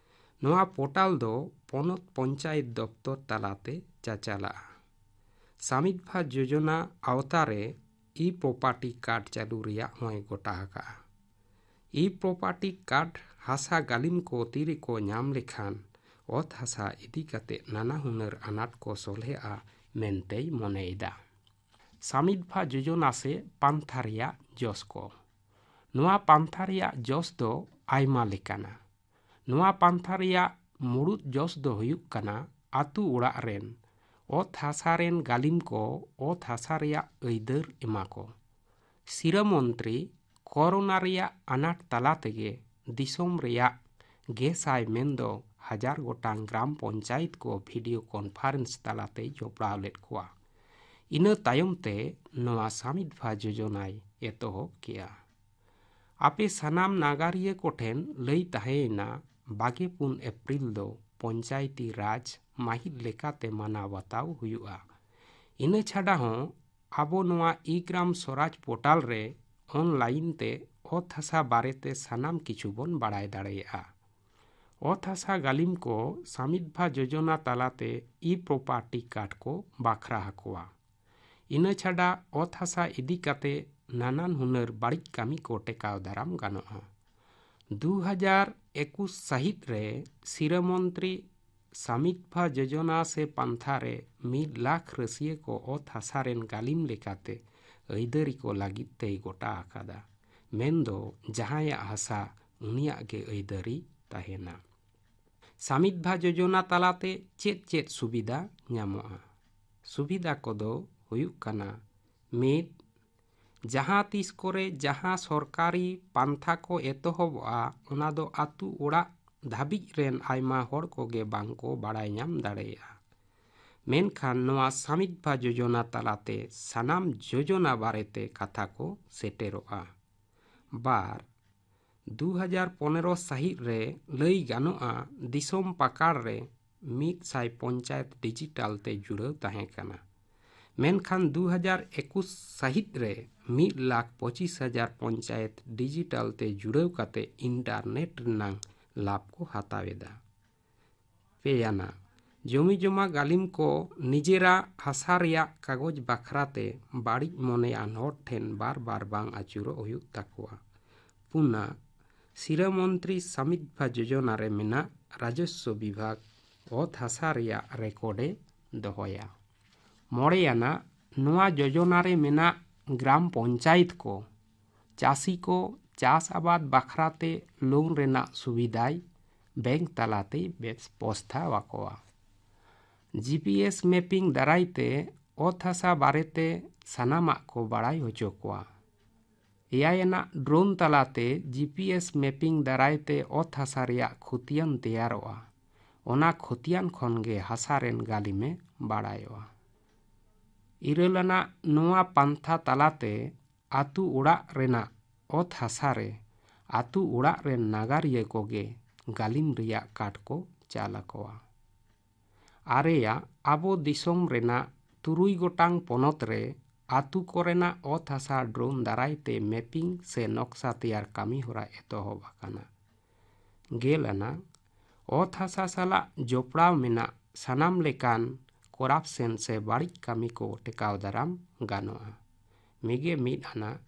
ᱱᱚᱣᱟ ᱯᱳᱨᱴᱟᱞ ᱫᱚ ᱯᱚᱱᱚᱛ ᱯᱚᱧᱪᱟᱭᱮᱛ ᱫᱚᱯᱛᱚᱨ ᱛᱟᱞᱟᱛᱮ ᱪᱟᱪᱟᱞᱟᱜᱼᱟ᱾ ᱥᱟᱢᱤᱛᱯᱷᱟ ᱡᱳᱡᱚᱱᱟ ᱟᱣᱛᱟ ᱨᱮ ᱤ ᱯᱨᱚᱯᱟᱨᱴᱤ ᱠᱟᱨᱰ ᱪᱟᱹᱞᱩ ᱨᱮᱭᱟᱜ ᱦᱚᱸᱭ ᱜᱚᱴᱟ ᱟᱠᱟᱫᱼᱟ᱾ ᱤ ᱯᱨᱚᱯᱟᱨᱴᱤ ᱠᱟᱨᱰ ᱦᱟᱥᱟ ᱜᱟᱹᱞᱤᱢ ᱠᱚ ᱛᱤᱨᱮᱠᱚ ᱧᱟᱢ ᱞᱮᱠᱷᱟᱱ ᱚᱛ ᱦᱟᱥᱟ ᱤᱫᱤ ᱠᱟᱛᱮ ᱱᱟᱱᱟ ᱦᱩᱱᱟᱹᱨ ᱟᱱᱟᱴ ᱠᱚ ᱥᱚᱞᱦᱮᱜᱼᱟ ᱢᱮᱱᱛᱮᱭ ᱢᱚᱱᱮᱭᱮᱫᱟ᱾ ᱥᱟᱢᱤᱛᱯᱷᱟ ᱡᱳᱡᱚᱱᱟ ᱥᱮ ᱯᱟᱱᱛᱷᱟ ᱨᱮᱭᱟᱜ ᱡᱚᱥ ᱠᱚ᱾ ᱱᱚᱣᱟ ᱯᱟᱱᱛᱷᱟ ᱨᱮᱭᱟᱜ ᱡᱚᱥ ᱫᱚ ᱟᱭᱢᱟ ᱞᱮᱠᱟᱱᱟ᱾ ᱱᱚᱣᱟ ᱯᱟᱱᱛᱷᱟ ᱨᱮᱭᱟᱜ ᱢᱩᱲᱩᱫ ᱡᱚᱥ ᱫᱚ ᱦᱩᱭᱩᱜ ᱠᱟᱱᱟ ᱟᱹᱛᱩ ᱚᱲᱟᱜ ᱨᱮᱱ ᱚᱛ ᱦᱟᱥᱟ ᱨᱮᱱ ᱜᱟᱹᱞᱤᱢ ᱠᱚ ᱚᱛ ᱦᱟᱥᱟ ᱨᱮᱭᱟᱜ ᱟᱹᱭᱫᱟᱹᱨ ᱮᱢᱟ ᱠᱚ᱾ ᱥᱤᱨᱟᱹ ᱢᱚᱱᱛᱨᱤ ᱠᱚᱨᱳᱱᱟ ᱨᱮᱭᱟᱜ ᱟᱱᱟᱴ ᱛᱟᱞᱟ ᱛᱮᱜᱮ ᱫᱤᱥᱚᱢ ᱨᱮᱭᱟᱜ ᱜᱮᱥᱟᱭ ᱢᱮᱱᱫᱚ ᱦᱟᱡᱟᱨ ᱜᱚᱴᱟᱝ ᱜᱨᱟᱢ ᱯᱚᱧᱪᱟᱭᱮᱛ ᱠᱚ ᱵᱷᱤᱰᱤᱭᱳ ᱠᱚᱱᱯᱷᱟᱨᱮᱱᱥ ᱛᱟᱞᱟᱛᱮᱭ ᱡᱚᱯᱲᱟᱣ ᱞᱮᱫ ᱠᱚᱣᱟ᱾ ᱤᱱᱟᱹ ᱛᱟᱭᱚᱢ ᱛᱮ ᱱᱚᱣᱟ ᱥᱟᱢᱤᱛᱯᱷᱟ ᱡᱳᱡᱚᱱᱟᱭ ᱮᱛᱚᱦᱚᱵ ᱠᱮᱜᱼᱟ᱾ ᱟᱯᱮ ᱥᱟᱱᱟᱢ ᱱᱟᱜᱟᱨᱤᱭᱟᱹ ᱠᱚᱴᱷᱮᱱ ᱞᱟᱹᱭ ᱛᱟᱦᱮᱸᱭᱮᱱᱟ, ᱵᱟᱜᱮ ᱯᱩᱱ ᱮᱯᱨᱤᱞ ᱫᱚ ᱯᱚᱧᱪᱟᱭᱮᱛᱤ ᱨᱟᱡᱽ ᱢᱟᱹᱦᱤᱛ ᱞᱮᱠᱟᱛᱮ ᱢᱟᱱᱟᱣ ᱵᱟᱛᱟᱣ ᱦᱩᱭᱩᱜᱼᱟ᱾ ᱤᱱᱟᱹ ᱪᱷᱟᱰᱟ ᱦᱚᱸ ᱟᱵᱚ ᱱᱚᱣᱟ ᱤ ᱜᱨᱟᱢ ᱥᱚᱨᱟᱡᱽ ᱯᱳᱨᱴᱟᱞ ᱨᱮ online ᱛᱮ ᱚᱛ ᱦᱟᱥᱟ ᱵᱟᱨᱮᱛᱮ ᱥᱟᱱᱟᱢ ᱠᱤᱪᱷᱩ ᱵᱚᱱ ᱵᱟᱲᱟᱭ ᱫᱟᱲᱮᱭᱟᱜᱼᱟ᱾ ᱚᱛ ᱦᱟᱥᱟ ᱜᱟᱹᱞᱤᱢ ᱠᱚ ᱥᱟᱢᱤᱛᱵᱷᱟ ᱡᱳᱡᱚᱱᱟ ᱛᱟᱞᱟᱛᱮ ᱤ ᱯᱨᱚᱯᱟᱨᱴᱤ ᱠᱟᱨᱰ ᱠᱚ ᱵᱟᱠᱷᱨᱟ ᱟᱠᱚᱣᱟ᱾ ᱤᱱᱟᱹ ᱪᱷᱟᱰᱟ ᱚᱛ ᱦᱟᱥᱟ ᱤᱫᱤ ᱠᱟᱛᱮ ᱱᱟᱱᱟᱱ ᱦᱩᱱᱟᱹᱨ ᱵᱟᱹᱲᱤᱡ ᱠᱟᱹᱢᱤ ᱠᱚ ᱴᱮᱠᱟᱣ ᱫᱟᱨᱟᱢ ᱜᱟᱱᱚᱜᱼᱟ᱾ ᱫᱩ ᱦᱟᱡᱟᱨ ᱮᱠᱩᱥ ᱥᱟᱹᱦᱤᱛ ᱨᱮ ᱥᱤᱨᱟᱹ ᱢᱚᱱᱛᱨᱤ ᱥᱟᱢᱤᱛᱵᱷᱟ ᱡᱳᱡᱚᱱᱟ ᱥᱮ ᱯᱟᱱᱛᱷᱟ ᱨᱮ ᱢᱤᱫ ᱞᱟᱠᱷ ᱨᱟᱹᱥᱤᱭᱟᱹ ᱠᱚ ᱚᱛ ᱦᱟᱥᱟ ᱨᱮᱱ ᱜᱟᱹᱞᱤᱢ ᱞᱮᱠᱟᱛᱮ ᱟᱹᱭᱫᱟᱹᱨᱤ ᱠᱚ ᱞᱟᱹᱜᱤᱫ ᱛᱮᱭ ᱜᱚᱴᱟ ᱟᱠᱟᱫᱟ᱾ ᱢᱮᱱᱫᱚ ᱡᱟᱦᱟᱸᱭᱟᱜ ᱦᱟᱥᱟ ᱩᱱᱤᱭᱟᱜ ᱜᱮ ᱟᱹᱭᱫᱟᱹᱨᱤ ᱛᱟᱦᱮᱱᱟ᱾ ᱥᱟᱢᱤᱛᱵᱷᱟ ᱡᱳᱡᱚᱱᱟ ᱛᱟᱞᱟᱛᱮ ᱪᱮᱫ ᱪᱮᱫ ᱥᱩᱵᱤᱫᱷᱟ ᱧᱟᱢᱚᱜᱼᱟ? ᱥᱩᱵᱤᱫᱷᱟ ᱠᱚᱫᱚ ᱦᱩᱭᱩᱜ ᱠᱟᱱᱟ, ᱢᱤᱫ, ᱡᱟᱦᱟᱸ ᱛᱤᱥ ᱠᱚᱨᱮ ᱡᱟᱦᱟᱸ ᱥᱚᱨᱠᱟᱨᱤ ᱯᱟᱱᱛᱷᱟ ᱠᱚ ᱮᱛᱚᱦᱚᱵᱚᱜᱼᱟ, ᱚᱱᱟ ᱫᱚ ᱟᱹᱛᱩ ᱚᱲᱟᱜ ᱫᱷᱟᱹᱵᱤᱡ ᱨᱮᱱ ᱟᱭᱢᱟ ᱦᱚᱲ ᱠᱚᱜᱮ ᱵᱟᱝ ᱠᱚ ᱵᱟᱲᱟᱭ ᱧᱟᱢ ᱫᱟᱲᱮᱭᱟᱜᱼᱟ᱾ ᱢᱮᱱᱠᱷᱟᱱ ᱱᱚᱣᱟ ᱥᱟᱢᱤᱫᱵᱷᱟ ᱡᱳᱡᱚᱱᱟ ᱛᱟᱞᱟᱛᱮ ᱥᱟᱱᱟᱢ ᱡᱳᱡᱚᱱᱟ ᱵᱟᱨᱮᱛᱮ ᱠᱟᱛᱷᱟ ᱠᱚ ᱥᱮᱴᱮᱨᱚᱜᱼᱟ᱾ ᱵᱟᱨ, ᱫᱩ ᱦᱟᱡᱟᱨ ᱯᱚᱱᱮᱨᱚ ᱥᱟᱹᱦᱤᱫ ᱨᱮ ᱞᱟᱹᱭ ᱜᱟᱱᱚᱜᱼᱟ, ᱫᱤᱥᱚᱢ ᱯᱟᱠᱟᱲ ᱨᱮ ᱢᱤᱫ ᱥᱟᱭ ᱯᱚᱧᱪᱟᱭᱮᱛ ᱰᱤᱡᱤᱴᱟᱞ ᱛᱮ ᱡᱩᱲᱟᱹᱣ ᱛᱟᱦᱮᱸ ᱠᱟᱱᱟ᱾ ᱢᱮᱱᱠᱷᱟᱱ ᱫᱩ ᱦᱟᱡᱟᱨ ᱮᱠᱩᱥ ᱥᱟᱹᱦᱤᱫ ᱨᱮ ᱢᱤᱫ ᱞᱟᱠᱷ ᱯᱚᱸᱪᱤᱥ ᱦᱟᱡᱟᱨ ᱯᱚᱧᱪᱟᱭᱮᱛ ᱰᱤᱡᱤᱴᱟᱞ ᱛᱮ ᱡᱩᱲᱟᱹᱣ ᱠᱟᱛᱮ ᱤᱱᱴᱟᱨᱱᱮᱴ ᱨᱮᱱᱟᱜ ᱞᱟᱵᱷ ᱠᱚ ᱦᱟᱛᱟᱣ ᱮᱫᱟ᱾ ᱯᱮᱭᱟᱱᱟ, ᱡᱚᱢᱤ ᱡᱚᱢᱟ ᱜᱟᱹᱞᱤᱢ ᱠᱚ ᱱᱤᱡᱮᱨᱟᱜ ᱦᱟᱥᱟ ᱨᱮᱭᱟᱜ ᱠᱟᱜᱚᱡᱽ ᱵᱟᱠᱷᱨᱟᱛᱮ ᱵᱟᱹᱲᱤᱡ ᱢᱚᱱᱮᱭᱟᱱ ᱦᱚᱲ ᱴᱷᱮᱱ ᱵᱟᱨ ᱵᱟᱨ ᱵᱟᱝ ᱟᱹᱪᱩᱨᱚᱜ ᱦᱩᱭᱩᱜ ᱛᱟᱠᱚᱣᱟ᱾ ᱯᱩᱱᱟ, ᱥᱤᱨᱟᱹ ᱢᱚᱱᱛᱨᱤ ᱥᱟᱢᱤᱫᱵᱷᱟ ᱡᱳᱡᱚᱱᱟ ᱨᱮ ᱢᱮᱱᱟᱜ ᱨᱟᱡᱚᱥᱣᱚ ᱵᱤᱵᱷᱟᱜᱽ ᱚᱛ ᱦᱟᱥᱟ ᱨᱮᱭᱟᱜ ᱨᱮᱠᱚᱨᱰ ᱮ ᱫᱚᱦᱚᱭᱟ᱾ ᱢᱚᱬᱮᱭᱟᱱᱟ, ᱱᱚᱣᱟ ᱡᱳᱡᱚᱱᱟ ᱨᱮ ᱢᱮᱱᱟᱜ ᱜᱨᱟᱢ ᱯᱚᱧᱪᱟᱭᱮᱛ ᱠᱚ ᱪᱟᱹᱥᱤ ᱠᱚ ᱪᱟᱥ ᱟᱵᱟᱫ ᱵᱟᱠᱷᱨᱟᱛᱮ ᱞᱳᱱ ᱨᱮᱱᱟᱜ ᱥᱩᱵᱤᱫᱷᱟᱭ ᱵᱮᱝᱠ ᱛᱟᱞᱟᱛᱮ ᱵᱮᱵᱚᱥᱛᱷᱟ ᱟᱠᱚᱣᱟ᱾ ᱡᱤ ᱯᱤ ᱮᱥ ᱢᱮᱯᱤᱝ ᱫᱟᱨᱟᱭ ᱛᱮ ᱚᱛ ᱦᱟᱥᱟ ᱵᱟᱨᱮᱛᱮ ᱥᱟᱱᱟᱢᱟᱜ ᱠᱚ ᱵᱟᱲᱟᱭ ᱦᱚᱪᱚ ᱠᱚᱣᱟ᱾ ᱮᱭᱟᱭ ᱟᱱᱟᱜ, ᱰᱨᱳᱱ ᱛᱟᱞᱟᱛᱮ ᱡᱤ ᱯᱤ ᱮᱥ ᱢᱮᱯᱤᱝ ᱫᱟᱨᱟᱭ ᱛᱮ ᱚᱛ ᱦᱟᱥᱟ ᱨᱮᱭᱟᱜ ᱠᱷᱚᱛᱤᱭᱟᱱ ᱛᱮᱭᱟᱨᱚᱜᱼᱟ᱾ ᱚᱱᱟ ᱠᱷᱚᱛᱤᱭᱟᱱ ᱠᱷᱚᱱ ᱜᱮ ᱦᱟᱥᱟ ᱨᱮᱱ ᱜᱟᱹᱞᱤᱢᱮ ᱵᱟᱲᱟᱭᱚᱜᱼᱟ᱾ ᱤᱨᱟᱹᱞ ᱟᱱᱟᱜ, ᱱᱚᱣᱟ ᱯᱟᱱᱛᱷᱟ ᱛᱟᱞᱟᱛᱮ ᱟᱹᱛᱩ ᱚᱲᱟᱜ ᱨᱮᱱᱟᱜ ᱚᱛ ᱦᱟᱥᱟ ᱨᱮ ᱟᱹᱛᱩ ᱚᱲᱟᱜ ᱨᱮᱱ ᱱᱟᱜᱟᱨᱤᱭᱟᱹ ᱠᱚᱜᱮ ᱜᱟᱹᱞᱤᱢ ᱨᱮᱭᱟᱜ ᱠᱟᱴ ᱠᱚ ᱪᱟᱞ ᱟᱠᱚᱣᱟ᱾ ᱟᱨᱮᱭᱟᱜ, ᱟᱵᱚ ᱫᱤᱥᱚᱢ ᱨᱮᱱᱟᱜ ᱛᱩᱨᱩᱭ ᱜᱚᱴᱟᱝ ᱯᱚᱱᱚᱛ ᱨᱮ ᱟᱹᱛᱩ ᱠᱚᱨᱮᱱᱟᱜ ᱚᱛ ᱦᱟᱥᱟ ᱰᱨᱳᱱ ᱫᱟᱨᱟᱭ ᱛᱮ ᱢᱮᱯᱤᱝ ᱥᱮ ᱱᱚᱠᱥᱟ ᱛᱮᱭᱟᱨ ᱠᱟᱹᱢᱤ ᱦᱚᱨᱟ ᱮᱛᱚᱦᱚᱵ ᱟᱠᱟᱱᱟ᱾ ᱜᱮᱞ ᱟᱱᱟᱜ, ᱚᱛ ᱦᱟᱥᱟ ᱥᱟᱞᱟᱜ ᱡᱚᱯᱲᱟᱣ ᱢᱮᱱᱟᱜ ᱥᱟᱱᱟᱢ ᱞᱮᱠᱟᱱ ᱠᱚᱨᱟᱯᱥᱮᱱ ᱥᱮ ᱵᱟᱹᱲᱤᱡ ᱠᱟᱹᱢᱤ ᱠᱚ ᱴᱮᱠᱟᱣ ᱫᱟᱨᱟᱢ ᱜᱟᱱᱚᱜᱼᱟ᱾ ᱢᱤᱜᱮ ᱢᱤᱫ ᱟᱱᱟᱜ,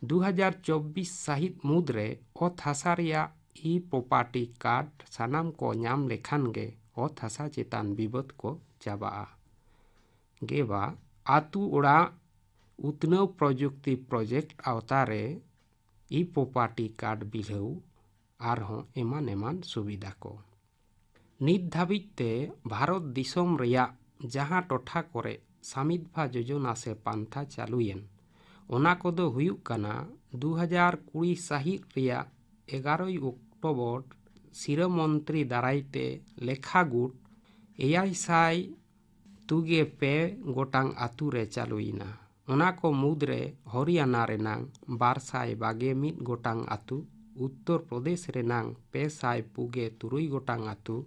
ᱫᱩ ᱦᱟᱡᱟᱨ ᱪᱚᱵᱵᱤᱥ ᱥᱟᱹᱦᱤᱫ ᱢᱩᱫᱽᱨᱮ ᱚᱛ ᱦᱟᱥᱟ ᱨᱮᱭᱟᱜ ᱤ ᱯᱨᱚᱯᱟᱨᱴᱤ ᱠᱟᱨᱰ ᱥᱟᱱᱟᱢ ᱠᱚ ᱧᱟᱢ ᱞᱮᱠᱷᱟᱱ ᱜᱮ ᱚᱛ ᱦᱟᱥᱟ ᱪᱮᱛᱟᱱ ᱵᱤᱵᱟᱹᱫ ᱠᱚ ᱪᱟᱵᱟᱜᱼᱟ᱾ ᱜᱮᱵᱟ, ᱟᱹᱛᱩ ᱚᱲᱟᱜ ᱩᱛᱱᱟᱹᱣ ᱯᱨᱚᱡᱩᱠᱛᱤ ᱯᱨᱚᱡᱮᱠᱴ ᱟᱣᱛᱟ ᱨᱮ ᱤ ᱯᱨᱚᱯᱟᱨᱴᱤ ᱠᱟᱨᱰ ᱵᱤᱞᱟᱹᱣ ᱟᱨᱦᱚᱸ ᱮᱢᱟᱱ ᱮᱢᱟᱱ ᱥᱩᱵᱤᱫᱷᱟ ᱠᱚ᱾ ᱱᱤᱛ ᱫᱷᱟᱹᱵᱤᱡ ᱛᱮ ᱵᱷᱟᱨᱚᱛ ᱫᱤᱥᱚᱢ ᱨᱮᱭᱟᱜ ᱡᱟᱦᱟᱸ ᱴᱚᱴᱷᱟ ᱠᱚᱨᱮ ᱥᱟᱢᱤᱫᱵᱷᱟ ᱡᱳᱡᱚᱱᱟ ᱥᱮ ᱯᱟᱱᱛᱷᱟ ᱪᱟᱹᱞᱩᱭᱮᱱ, ᱚᱱᱟ ᱠᱚᱫᱚ ᱦᱩᱭᱩᱜ ᱠᱟᱱᱟ ᱫᱩ ᱦᱟᱡᱟᱨ ᱠᱩᱲᱤ ᱥᱟᱹᱦᱤᱫ ᱨᱮᱭᱟᱜ ᱮᱜᱟᱨᱚᱭ ᱚᱠᱴᱳᱵᱚᱨ ᱥᱤᱨᱟᱹ ᱢᱚᱱᱛᱨᱤ ᱫᱟᱨᱟᱭ ᱛᱮ ᱞᱮᱠᱷᱟ ᱜᱩᱴ ᱮᱭᱟᱭ ᱥᱟᱭ ᱛᱩᱜᱮ ᱯᱮ ᱜᱚᱴᱟᱝ ᱟᱹᱛᱩ ᱨᱮ ᱪᱟᱹᱞᱩᱭᱮᱱᱟ᱾ ᱚᱱᱟ ᱠᱚ ᱢᱩᱫᱽᱨᱮ ᱦᱚᱨᱤᱭᱟᱱᱟ ᱨᱮᱱᱟᱝ ᱵᱟᱨ ᱥᱟᱭ ᱵᱟᱜᱮ ᱢᱤᱫ ᱜᱚᱴᱟᱝ ᱟᱹᱛᱩ, ᱩᱛᱛᱚᱨ ᱯᱨᱚᱫᱮᱥ ᱨᱮᱱᱟᱝ ᱯᱮ ᱥᱟᱭ ᱯᱩᱜᱮ ᱛᱩᱨᱩᱭ ᱜᱚᱴᱟᱝ ᱟᱹᱛᱩ,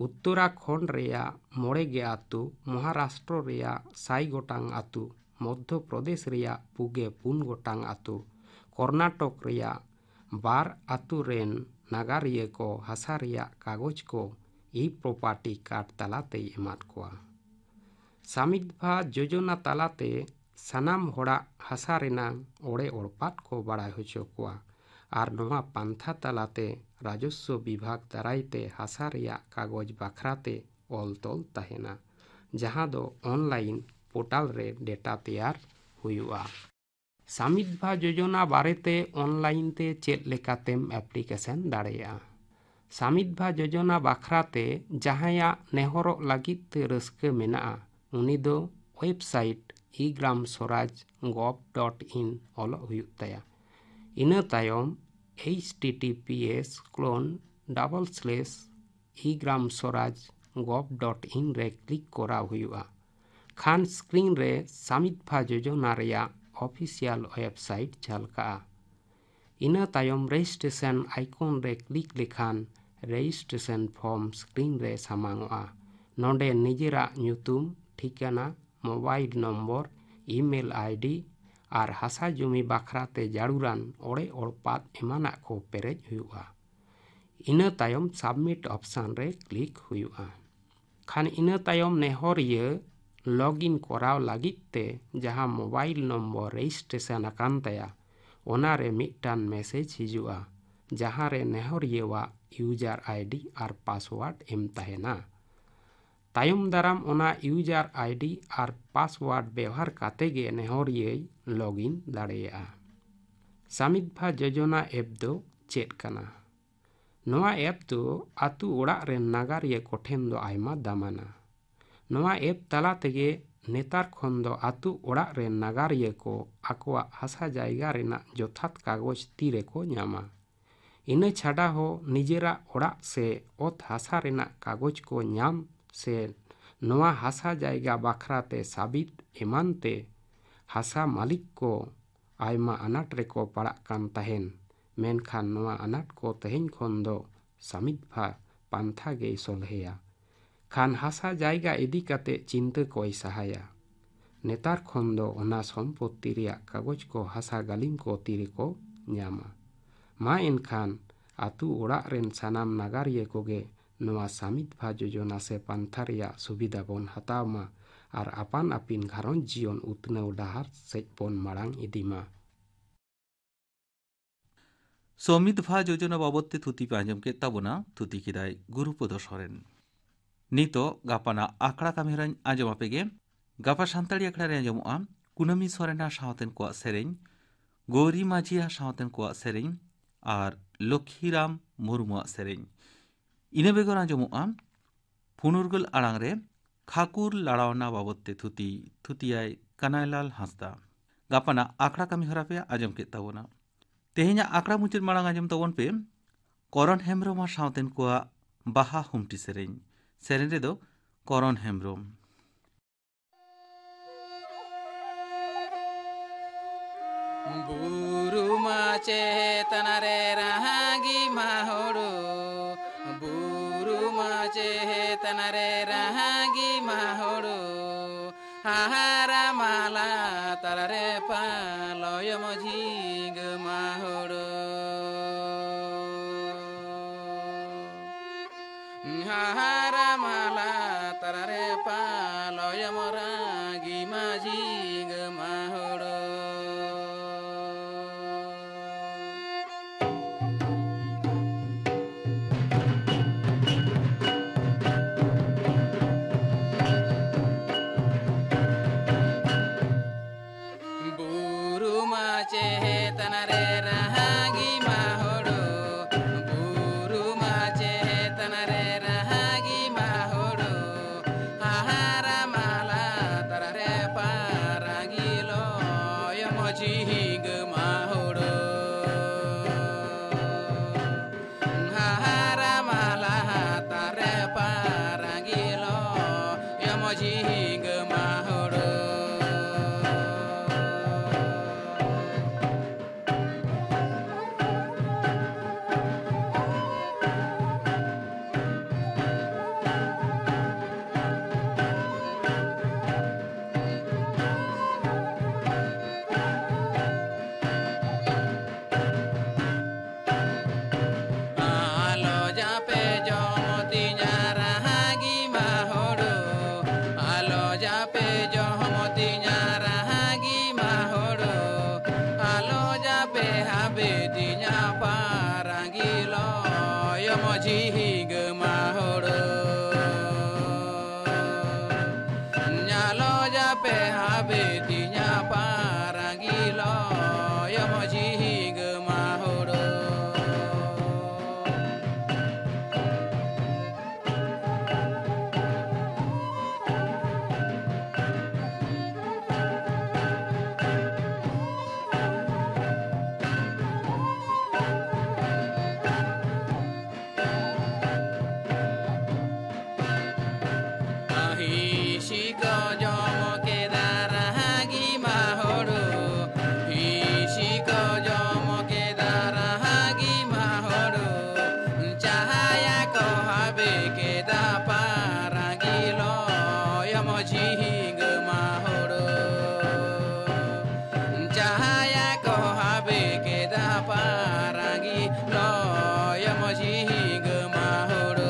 ᱩᱛᱛᱚᱨᱟᱠᱷᱚᱸᱰ ᱨᱮᱭᱟᱜ ᱢᱚᱬᱮ ᱜᱮ ᱟᱹᱛᱩ, ᱢᱚᱦᱟᱨᱟᱥᱴᱨᱚ ᱨᱮᱭᱟᱜ ᱥᱟᱭ ᱜᱚᱴᱟᱝ ᱟᱹᱛᱩ, ᱢᱚᱫᱽᱫᱷᱚ ᱯᱨᱚᱫᱮᱥ ᱨᱮᱭᱟᱜ ᱯᱩᱜᱮ ᱯᱩᱱ ᱜᱚᱴᱟᱝ ᱟᱹᱛᱩ, ᱠᱚᱨᱱᱟᱴᱚᱠ ᱨᱮᱭᱟᱜ ᱵᱟᱨ ᱟᱹᱛᱩ ᱨᱮᱱ ᱱᱟᱜᱟᱨᱤᱭᱟᱹ ᱠᱚ ᱦᱟᱥᱟ ᱨᱮᱭᱟᱜ ᱠᱟᱜᱚᱡᱽ ᱠᱚ ᱤ ᱯᱨᱚᱯᱟᱨᱴᱤ ᱠᱟᱨᱰ ᱛᱟᱞᱟᱛᱮᱭ ᱮᱢᱟᱫ ᱠᱚᱣᱟ᱾ ᱥᱟᱢᱤᱫᱵᱷᱟ ᱡᱳᱡᱚᱱᱟ ᱛᱟᱞᱟᱛᱮ ᱥᱟᱱᱟᱢ ᱦᱚᱲᱟᱜ ᱦᱟᱥᱟ ᱨᱮᱱᱟᱝ ᱚᱲᱮ ᱚᱲᱯᱟᱫ ᱠᱚ ᱵᱟᱲᱟᱭ ᱦᱚᱪᱚ ᱠᱚᱣᱟ ᱟᱨ ᱱᱚᱣᱟ ᱯᱟᱱᱛᱷᱟ ᱛᱟᱞᱟᱛᱮ ᱨᱟᱡᱚᱥᱣᱚ ᱵᱤᱵᱷᱟᱜᱽ ᱫᱟᱨᱟᱭ ᱛᱮ ᱦᱟᱥᱟ ᱨᱮᱭᱟᱜ ᱠᱟᱜᱚᱡᱽ ᱵᱟᱠᱷᱨᱟ ᱛᱮ ᱚᱞ ᱛᱚᱞ ᱛᱟᱦᱮᱱᱟ, ᱡᱟᱦᱟᱸ ᱫᱚ ᱚᱱᱞᱟᱭᱤᱱ ᱯᱳᱨᱴᱟᱞ ᱨᱮ ᱰᱮᱴᱟ ᱛᱮᱭᱟᱨ ᱦᱩᱭᱩᱜᱼᱟ᱾ ᱥᱟᱢᱤᱫᱵᱷᱟ ᱡᱳᱡᱚᱱᱟ ᱵᱟᱨᱮᱛᱮ ᱚᱱᱞᱟᱭᱤᱱ ᱛᱮ ᱪᱮᱫ ᱞᱮᱠᱟᱛᱮᱢ ᱮᱯᱞᱤᱠᱮᱥᱚᱱ ᱫᱟᱲᱮᱭᱟᱜᱼᱟ? ᱥᱟᱢᱤᱫᱵᱷᱟ ᱡᱳᱡᱚᱱᱟ ᱵᱟᱠᱷᱨᱟ ᱛᱮ ᱡᱟᱦᱟᱸᱭᱟᱜ ᱱᱮᱦᱚᱨᱚᱜ ᱞᱟᱹᱜᱤᱫ ᱛᱮ ᱨᱟᱹᱥᱠᱟᱹ ᱢᱮᱱᱟᱜᱼᱟ, ᱩᱱᱤ ᱫᱚ website e Gram Swaraj gov dot in ᱚᱞᱚᱜ ᱦᱩᱭᱩᱜ ᱛᱟᱭᱟ᱾ ᱤᱱᱟᱹ ᱛᱟᱭᱚᱢ H T T P S colon double slash e Gram Swaraj gov dot in ᱨᱮ ᱠᱞᱤᱠ ᱠᱚᱨᱟᱣ ᱦᱩᱭᱩᱜᱼᱟ᱾ ᱠᱷᱟᱱ ᱥᱠᱨᱤᱱ ᱨᱮ ᱥᱟᱢᱤᱫᱵᱷᱟ ᱡᱳᱡᱚᱱᱟ ᱨᱮᱭᱟᱜ ᱚᱯᱷᱤᱥᱤᱭᱟᱞ ᱣᱮᱵᱽᱥᱟᱭᱤᱴ ᱡᱷᱟᱞᱠᱟᱜᱼᱟ᱾ ᱤᱱᱟᱹ ᱛᱟᱭᱚᱢ ᱨᱮᱡᱤᱥᱴᱨᱮᱥᱚᱱ ᱟᱭᱠᱚᱱ ᱨᱮ ᱠᱞᱤᱠ ᱞᱮᱠᱷᱟᱱ ᱨᱮᱡᱤᱥᱴᱨᱮᱥᱚᱱ ᱯᱷᱚᱨᱢ ᱥᱠᱨᱤᱱ ᱨᱮ ᱥᱟᱢᱟᱝᱚᱜᱼᱟ᱾ ᱱᱚᱰᱮ ᱱᱤᱡᱮᱨᱟᱜ ᱧᱩᱛᱩᱢ, ᱴᱷᱤᱠᱟᱹᱱᱟ, ᱢᱳᱵᱟᱭᱤᱞ ᱱᱚᱢᱵᱚᱨ, ᱤᱢᱮᱞ ᱟᱭᱰᱤ ᱟᱨ ᱦᱟᱥᱟ ᱡᱚᱢᱤ ᱵᱟᱠᱷᱨᱟ ᱛᱮ ᱡᱟᱹᱨᱩᱲᱟᱱ ᱚᱲᱮ ᱚᱲᱯᱟᱫ ᱮᱢᱟᱱᱟᱜ ᱠᱚ ᱯᱮᱨᱮᱡ ᱦᱩᱭᱩᱜᱼᱟ᱾ ᱤᱱᱟᱹ ᱛᱟᱭᱚᱢ ᱥᱟᱵᱢᱤᱴ ᱚᱯᱥᱟᱱ ᱨᱮ ᱠᱞᱤᱠ ᱦᱩᱭᱩᱜᱼᱟ᱾ ᱠᱷᱟᱱ ᱤᱱᱟᱹ ᱛᱟᱭᱚᱢ ᱱᱮᱦᱚᱨᱤᱭᱟᱹ ᱞᱚᱜᱤᱱ ᱠᱚᱨᱟᱣ ᱞᱟᱹᱜᱤᱫ ᱛᱮ ᱡᱟᱦᱟᱸ ᱢᱳᱵᱟᱭᱤᱞ ᱱᱚᱢᱵᱚᱨ ᱨᱮᱡᱤᱥᱴᱨᱮᱥᱚᱱ ᱟᱠᱟᱱ ᱛᱟᱭᱟ, ᱚᱱᱟ ᱨᱮ ᱢᱤᱫᱴᱟᱝ ᱢᱮᱥᱮᱡᱽ ᱦᱤᱡᱩᱜᱼᱟ, ᱡᱟᱦᱟᱸ ᱨᱮ ᱱᱮᱦᱚᱨᱤᱭᱟᱹᱣᱟᱜ ᱤᱭᱩᱡᱟᱨ ᱟᱭᱰᱤ ᱟᱨ ᱯᱟᱥᱣᱟᱨᱰ ᱮᱢ ᱛᱟᱦᱮᱱᱟ᱾ ᱛᱟᱭᱚᱢ ᱫᱟᱨᱟᱢ ᱚᱱᱟ ᱤᱭᱩᱡᱟᱨ ᱟᱭᱰᱤ ᱟᱨ ᱯᱟᱥᱣᱟᱨᱰ ᱵᱮᱣᱦᱟᱨ ᱠᱟᱛᱮ ᱜᱮ ᱱᱮᱦᱚᱨᱤᱭᱟᱹᱭ ᱞᱚᱜᱤᱱ ᱫᱟᱲᱮᱭᱟᱜᱼᱟ᱾ ᱥᱟᱢᱤᱫᱵᱷᱟ ᱡᱳᱡᱚᱱᱟ ᱮᱯ ᱫᱚ ᱪᱮᱫ ᱠᱟᱱᱟ? ᱱᱚᱣᱟ ᱮᱯ ᱫᱚ ᱟᱹᱛᱩ ᱚᱲᱟᱜ ᱨᱮᱱ ᱱᱟᱜᱟᱨᱤᱭᱟᱹ ᱠᱚᱴᱷᱮᱱ ᱫᱚ ᱟᱭᱢᱟ ᱫᱟᱢᱟᱱᱟ᱾ ᱱᱚᱣᱟ ᱮᱯ ᱛᱟᱞᱟ ᱛᱮᱜᱮ ᱱᱮᱛᱟᱨ ᱠᱷᱚᱱ ᱫᱚ ᱟᱹᱛᱩ ᱚᱲᱟᱜ ᱨᱮᱱ ᱱᱟᱜᱟᱨᱤᱭᱟᱹ ᱠᱚ ᱟᱠᱚᱣᱟᱜ ᱦᱟᱥᱟ ᱡᱟᱭᱜᱟ ᱨᱮᱱᱟᱜ ᱡᱚᱛᱷᱟᱛ ᱠᱟᱜᱚᱡᱽ ᱛᱤ ᱨᱮᱠᱚ ᱧᱟᱢᱟ᱾ ᱤᱱᱟᱹ ᱪᱷᱟᱰᱟ ᱦᱚᱸ ᱱᱤᱡᱮᱨᱟᱜ ᱚᱲᱟᱜ ᱥᱮ ᱚᱛ ᱦᱟᱥᱟ ᱨᱮᱱᱟᱜ ᱠᱟᱜᱚᱡᱽ ᱠᱚ ᱧᱟᱢ ᱥᱮ ᱱᱚᱣᱟ ᱦᱟᱥᱟ ᱡᱟᱭᱜᱟ ᱵᱟᱠᱷᱨᱟ ᱛᱮ ᱥᱟᱵᱤᱫ ᱮᱢᱟᱱ ᱛᱮ ᱦᱟᱥᱟ ᱢᱟᱹᱞᱤᱠ ᱠᱚ ᱟᱭᱢᱟ ᱟᱱᱟᱴ ᱨᱮᱠᱚ ᱯᱟᱲᱟᱜ ᱠᱟᱱ ᱛᱟᱦᱮᱱ᱾ ᱢᱮᱱᱠᱷᱟᱱ ᱱᱚᱣᱟ ᱟᱱᱟᱴ ᱠᱚ ᱛᱮᱦᱮᱧ ᱠᱷᱚᱱ ᱫᱚ ᱥᱟᱢᱤᱫᱯᱷᱟ ᱯᱟᱱᱛᱷᱟ ᱜᱮᱭ ᱥᱚᱞᱦᱮᱭᱟ᱾ ᱠᱷᱟᱱ ᱦᱟᱥᱟ ᱡᱟᱭᱜᱟ ᱤᱫᱤ ᱠᱟᱛᱮ ᱪᱤᱱᱛᱟᱹ ᱠᱚᱭ ᱥᱟᱦᱟᱭᱟ᱾ ᱱᱮᱛᱟᱨ ᱠᱷᱚᱱ ᱫᱚ ᱚᱱᱟ ᱥᱚᱢᱯᱚᱛᱛᱤ ᱨᱮᱭᱟᱜ ᱠᱟᱜᱚᱡᱽ ᱠᱚ ᱦᱟᱥᱟ ᱜᱟᱹᱞᱤᱢ ᱠᱚ ᱛᱤᱨᱮᱠᱚ ᱧᱟᱢᱟ᱾ ᱢᱟ ᱮᱱᱠᱷᱟᱱ ᱟᱹᱛᱩ ᱚᱲᱟᱜ ᱨᱮᱱ ᱥᱟᱱᱟᱢ ᱱᱟᱜᱟᱨᱤᱭᱟᱹ ᱠᱚᱜᱮ ᱱᱚᱣᱟ ᱥᱟᱢᱤᱫᱯᱷᱟ ᱡᱳᱡᱚᱱᱟ ᱥᱮ ᱯᱟᱱᱛᱷᱟ ᱨᱮᱭᱟᱜ ᱥᱩᱵᱤᱫᱷᱟ ᱵᱚᱱ ᱦᱟᱛᱟᱣ ᱢᱟ ᱟᱨ ᱟᱯᱟᱱ ᱟᱹᱯᱤᱱ ᱜᱷᱟᱨᱚᱸᱡᱽ ᱡᱤᱭᱚᱱ ᱩᱛᱱᱟᱹᱣ ᱰᱟᱦᱟᱨ ᱥᱮᱫ ᱵᱚᱱ ᱢᱟᱲᱟᱝ ᱤᱫᱤ ᱢᱟ᱾ ᱥᱚᱢᱤᱫᱯᱷᱟ ᱡᱳᱡᱚᱱᱟ ᱵᱟᱵᱚᱫ ᱛᱮ ᱛᱷᱩᱛᱤ ᱯᱮ ᱟᱸᱡᱚᱢ ᱠᱮᱫ ᱛᱟᱵᱚᱱᱟ, ᱛᱷᱩᱛᱤ ᱠᱮᱫᱟᱭ ᱜᱩᱨᱩᱯᱚᱫᱚ ᱥᱚᱨᱮᱱ᱾ ᱱᱤᱛᱚᱜ ᱜᱟᱯᱟᱱᱟᱜ ᱟᱠᱷᱲᱟ ᱠᱟᱹᱢᱤᱦᱚᱨᱟᱧ ᱟᱸᱡᱚᱢ ᱟᱯᱮ ᱜᱮ᱾ ᱜᱟᱯᱟ ᱥᱟᱱᱛᱟᱲᱤ ᱟᱠᱷᱲᱟ ᱨᱮ ᱟᱸᱡᱚᱢᱚᱜᱼᱟ ᱠᱩᱱᱟᱹᱢᱤ ᱥᱚᱨᱮᱱ ᱟᱨ ᱥᱟᱶᱛᱮᱱ ᱠᱚᱣᱟᱜ ᱥᱮᱨᱮᱧ, ᱜᱳᱨᱤ ᱢᱟᱹᱡᱷᱤ ᱟᱨ ᱥᱟᱶᱛᱮᱱ ᱠᱚᱣᱟᱜ ᱥᱮᱨᱮᱧ ᱟᱨ ᱞᱚᱠᱠᱷᱤᱨᱟᱢ ᱢᱩᱨᱢᱩᱣᱟᱜ ᱥᱮᱨᱮᱧ᱾ ᱤᱱᱟᱹ ᱵᱮᱜᱚᱨ ᱟᱸᱡᱚᱢᱚᱜᱼᱟ ᱯᱷᱩᱱᱩᱨᱜᱟᱹᱞ ᱟᱲᱟᱝ ᱨᱮ ᱠᱷᱟᱠᱩᱨ ᱞᱟᱲᱟᱣᱱᱟ ᱵᱟᱵᱚᱫ ᱛᱮ ᱛᱷᱩᱛᱤ, ᱛᱷᱩᱛᱤᱭᱟᱭ ᱠᱟᱱᱟᱭᱞᱟᱞ ᱦᱟᱸᱥᱫᱟ᱾ ᱜᱟᱯᱟᱱᱟᱜ ᱟᱠᱷᱲᱟ ᱠᱟᱹᱢᱤᱦᱚᱨᱟ ᱯᱮ ᱟᱸᱡᱚᱢ ᱠᱮᱫ ᱛᱟᱵᱚᱱᱟ᱾ ᱛᱮᱦᱮᱧᱟᱜ ᱟᱠᱷᱲᱟ ᱢᱩᱪᱟᱹᱫ ᱢᱟᱲᱟᱝ ᱟᱸᱡᱚᱢ ᱛᱟᱵᱚᱱ ᱯᱮ ᱠᱚᱨᱚᱱ ᱦᱮᱢᱵᱽᱨᱚᱢ ᱟᱨ ᱥᱟᱶᱛᱮᱱ ᱠᱚᱣᱟᱜ ᱵᱟᱦᱟ ᱦᱩᱢᱴᱤ ᱥᱮᱨᱮᱧ᱾ ᱥᱮᱨᱮᱧ ᱨᱮᱫᱚ ᱠᱚᱨᱚᱱ ᱦᱮᱢᱵᱽᱨᱚᱢ᱾ ᱵᱩᱨᱩ ᱢᱟ ᱪᱮᱛᱟᱱ ᱨᱮ ᱨᱟᱦᱟᱜᱤ ᱢᱟ ᱦᱳᱲᱳ, ᱵᱩᱨᱩ ᱢᱟ ᱪᱮᱛᱟᱱ ᱨᱮ ᱨᱟᱦᱟᱜᱤ ᱢᱟ ᱦᱳᱲᱳ, ᱦᱟᱦᱟᱨᱟ ᱢᱟᱞᱟ ᱛᱟᱞᱟᱨᱮ ᱯᱟᱞᱚᱭᱚᱢ ᱡᱷᱤᱸᱜᱟᱹ ᱢᱟ ᱦᱳᱲᱳ᱾ ᱦᱟᱦᱟᱨᱟ ᱢᱟᱞᱟ ᱛᱟᱞᱟᱨᱮ ᱯᱟᱞᱚᱭᱚᱢ ᱨᱟᱜᱤ ᱢᱟ ᱡᱷᱤᱸᱜᱟᱹ ᱢᱟ ᱦᱳᱲᱳ᱾ ᱵᱩᱨᱩ ᱢᱟ ᱪᱮᱛᱟᱱ ᱨᱮ ᱨᱟᱦᱟᱜᱤ ᱢᱟ ᱦᱳᱲᱳ, ᱵᱩᱨᱩ ᱢᱟ ᱪᱮᱛᱟᱱ ᱨᱮ ᱨᱟᱦᱟᱜᱤ ᱢᱟ ᱦᱳᱲᱳ, ᱦᱟᱦᱟᱨᱟ ᱢᱟᱞᱟ ᱛᱟᱞᱟᱨᱮ ᱯᱟᱨᱟᱜᱤ ᱞᱚᱭᱚᱢ ᱡᱷᱤᱸᱜᱟᱹ ᱢᱟ ᱦᱳᱲᱳ᱾ ᱦᱟᱦᱟᱨᱟ ᱢᱟᱞᱟ ᱛᱟᱞᱟᱨᱮ ᱯᱟᱨᱟᱜᱤ ᱞᱚ ᱢᱚᱡᱷᱤ ᱜᱟᱹᱢᱟ ᱦᱳᱲᱳ᱾ ᱧᱟᱞᱚ ᱡᱟᱯᱮ ᱦᱟᱵᱮ ᱛᱤᱧᱟ ᱯᱟᱨᱟᱝᱜᱤ ᱞᱚᱭᱚ ᱢᱚᱡᱷᱤ ᱜᱟᱹᱢᱟ ᱦᱳᱲᱳ᱾ ᱦᱤᱥᱤ ᱠᱚ ᱡᱚᱢ ᱠᱮᱫᱟ ᱨᱟᱦᱟᱜᱤ ᱢᱟ ᱦᱳᱲᱳ᱾ ᱦᱤᱥᱤ ᱠᱚ ᱡᱚᱢ ᱠᱮᱫᱟ ᱨᱟᱦᱟᱜᱤ ᱢᱟ ᱦᱳᱲᱳ᱾ ᱪᱟᱦᱟᱭᱟ ᱠᱚ ᱦᱟᱵᱮ ᱠᱮᱫᱟ ᱯᱟᱨᱟᱜᱤ ᱞᱚᱭᱚᱢ ᱡᱷᱤᱸᱜᱟᱹ ᱢᱟ ᱦᱳᱲᱳ᱾ ᱪᱟᱦᱟᱭᱟ ᱠᱚ ᱦᱟᱵᱮ ᱠᱮᱫᱟ ᱯᱟᱨᱟᱜᱤ ᱞᱚᱭᱚᱢ ᱡᱷᱤᱸᱜᱟᱹ ᱢᱟ ᱦᱳᱲᱳ᱾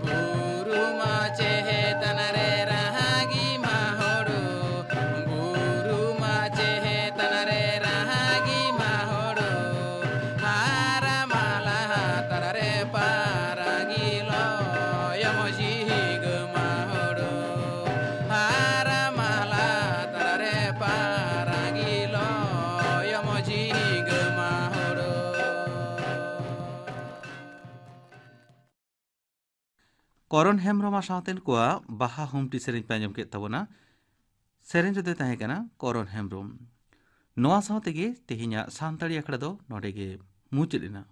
ᱵᱩᱨᱩ ᱢᱟ ᱪᱮᱦᱮᱛᱟᱱ ᱨᱮ ᱨᱟᱦᱟᱜᱤ ᱢᱟ ᱦᱳᱲᱳ᱾ ᱵᱩᱨᱩ ᱢᱟ ᱪᱮᱦᱮᱛᱟᱱ ᱨᱮ ᱨᱟᱦᱟᱜᱤ ᱢᱟ ᱦᱳᱲᱳ᱾ ᱦᱟᱨᱟ ᱢᱟᱞᱟ ᱦᱟᱛᱟᱨ ᱨᱮ ᱯᱟᱨᱟᱜᱤ ᱞᱚᱭᱚᱢ ᱡᱷᱤᱸᱜᱟᱹ ᱢᱟ ᱦᱳᱲᱳ᱾ ᱦᱟᱨᱟ ᱢᱟᱞᱟ ᱦᱟᱛᱟᱨ ᱨᱮ ᱯᱟᱨᱟᱜᱤ ᱞᱚᱭᱚᱢ ᱡᱷᱤᱸᱜᱟᱹ ᱢᱟ ᱦᱳᱲᱳ᱾ ᱠᱚᱨᱚᱱ ᱦᱮᱢᱵᱽᱨᱚᱢ ᱟᱨ ᱥᱟᱶᱛᱮᱱ ᱠᱚᱣᱟᱜ ᱵᱟᱦᱟ ᱦᱩᱢᱴᱤ ᱥᱮᱨᱮᱧ ᱯᱮ ᱟᱸᱡᱚᱢ ᱠᱮᱫ ᱛᱟᱵᱚᱱᱟ᱾ ᱥᱮᱨᱮᱧ ᱨᱮᱫᱚᱭ ᱛᱟᱦᱮᱸ ᱠᱟᱱᱟ ᱠᱚᱨᱚᱱ ᱦᱮᱢᱵᱽᱨᱚᱢ᱾ ᱱᱚᱣᱟ ᱥᱟᱶ ᱛᱮᱜᱮ ᱛᱮᱦᱮᱧᱟᱜ ᱥᱟᱱᱛᱟᱲᱤ ᱟᱠᱷᱲᱟ ᱫᱚ ᱱᱚᱰᱮ ᱜᱮ ᱢᱩᱪᱟᱹᱫ ᱮᱱᱟ᱾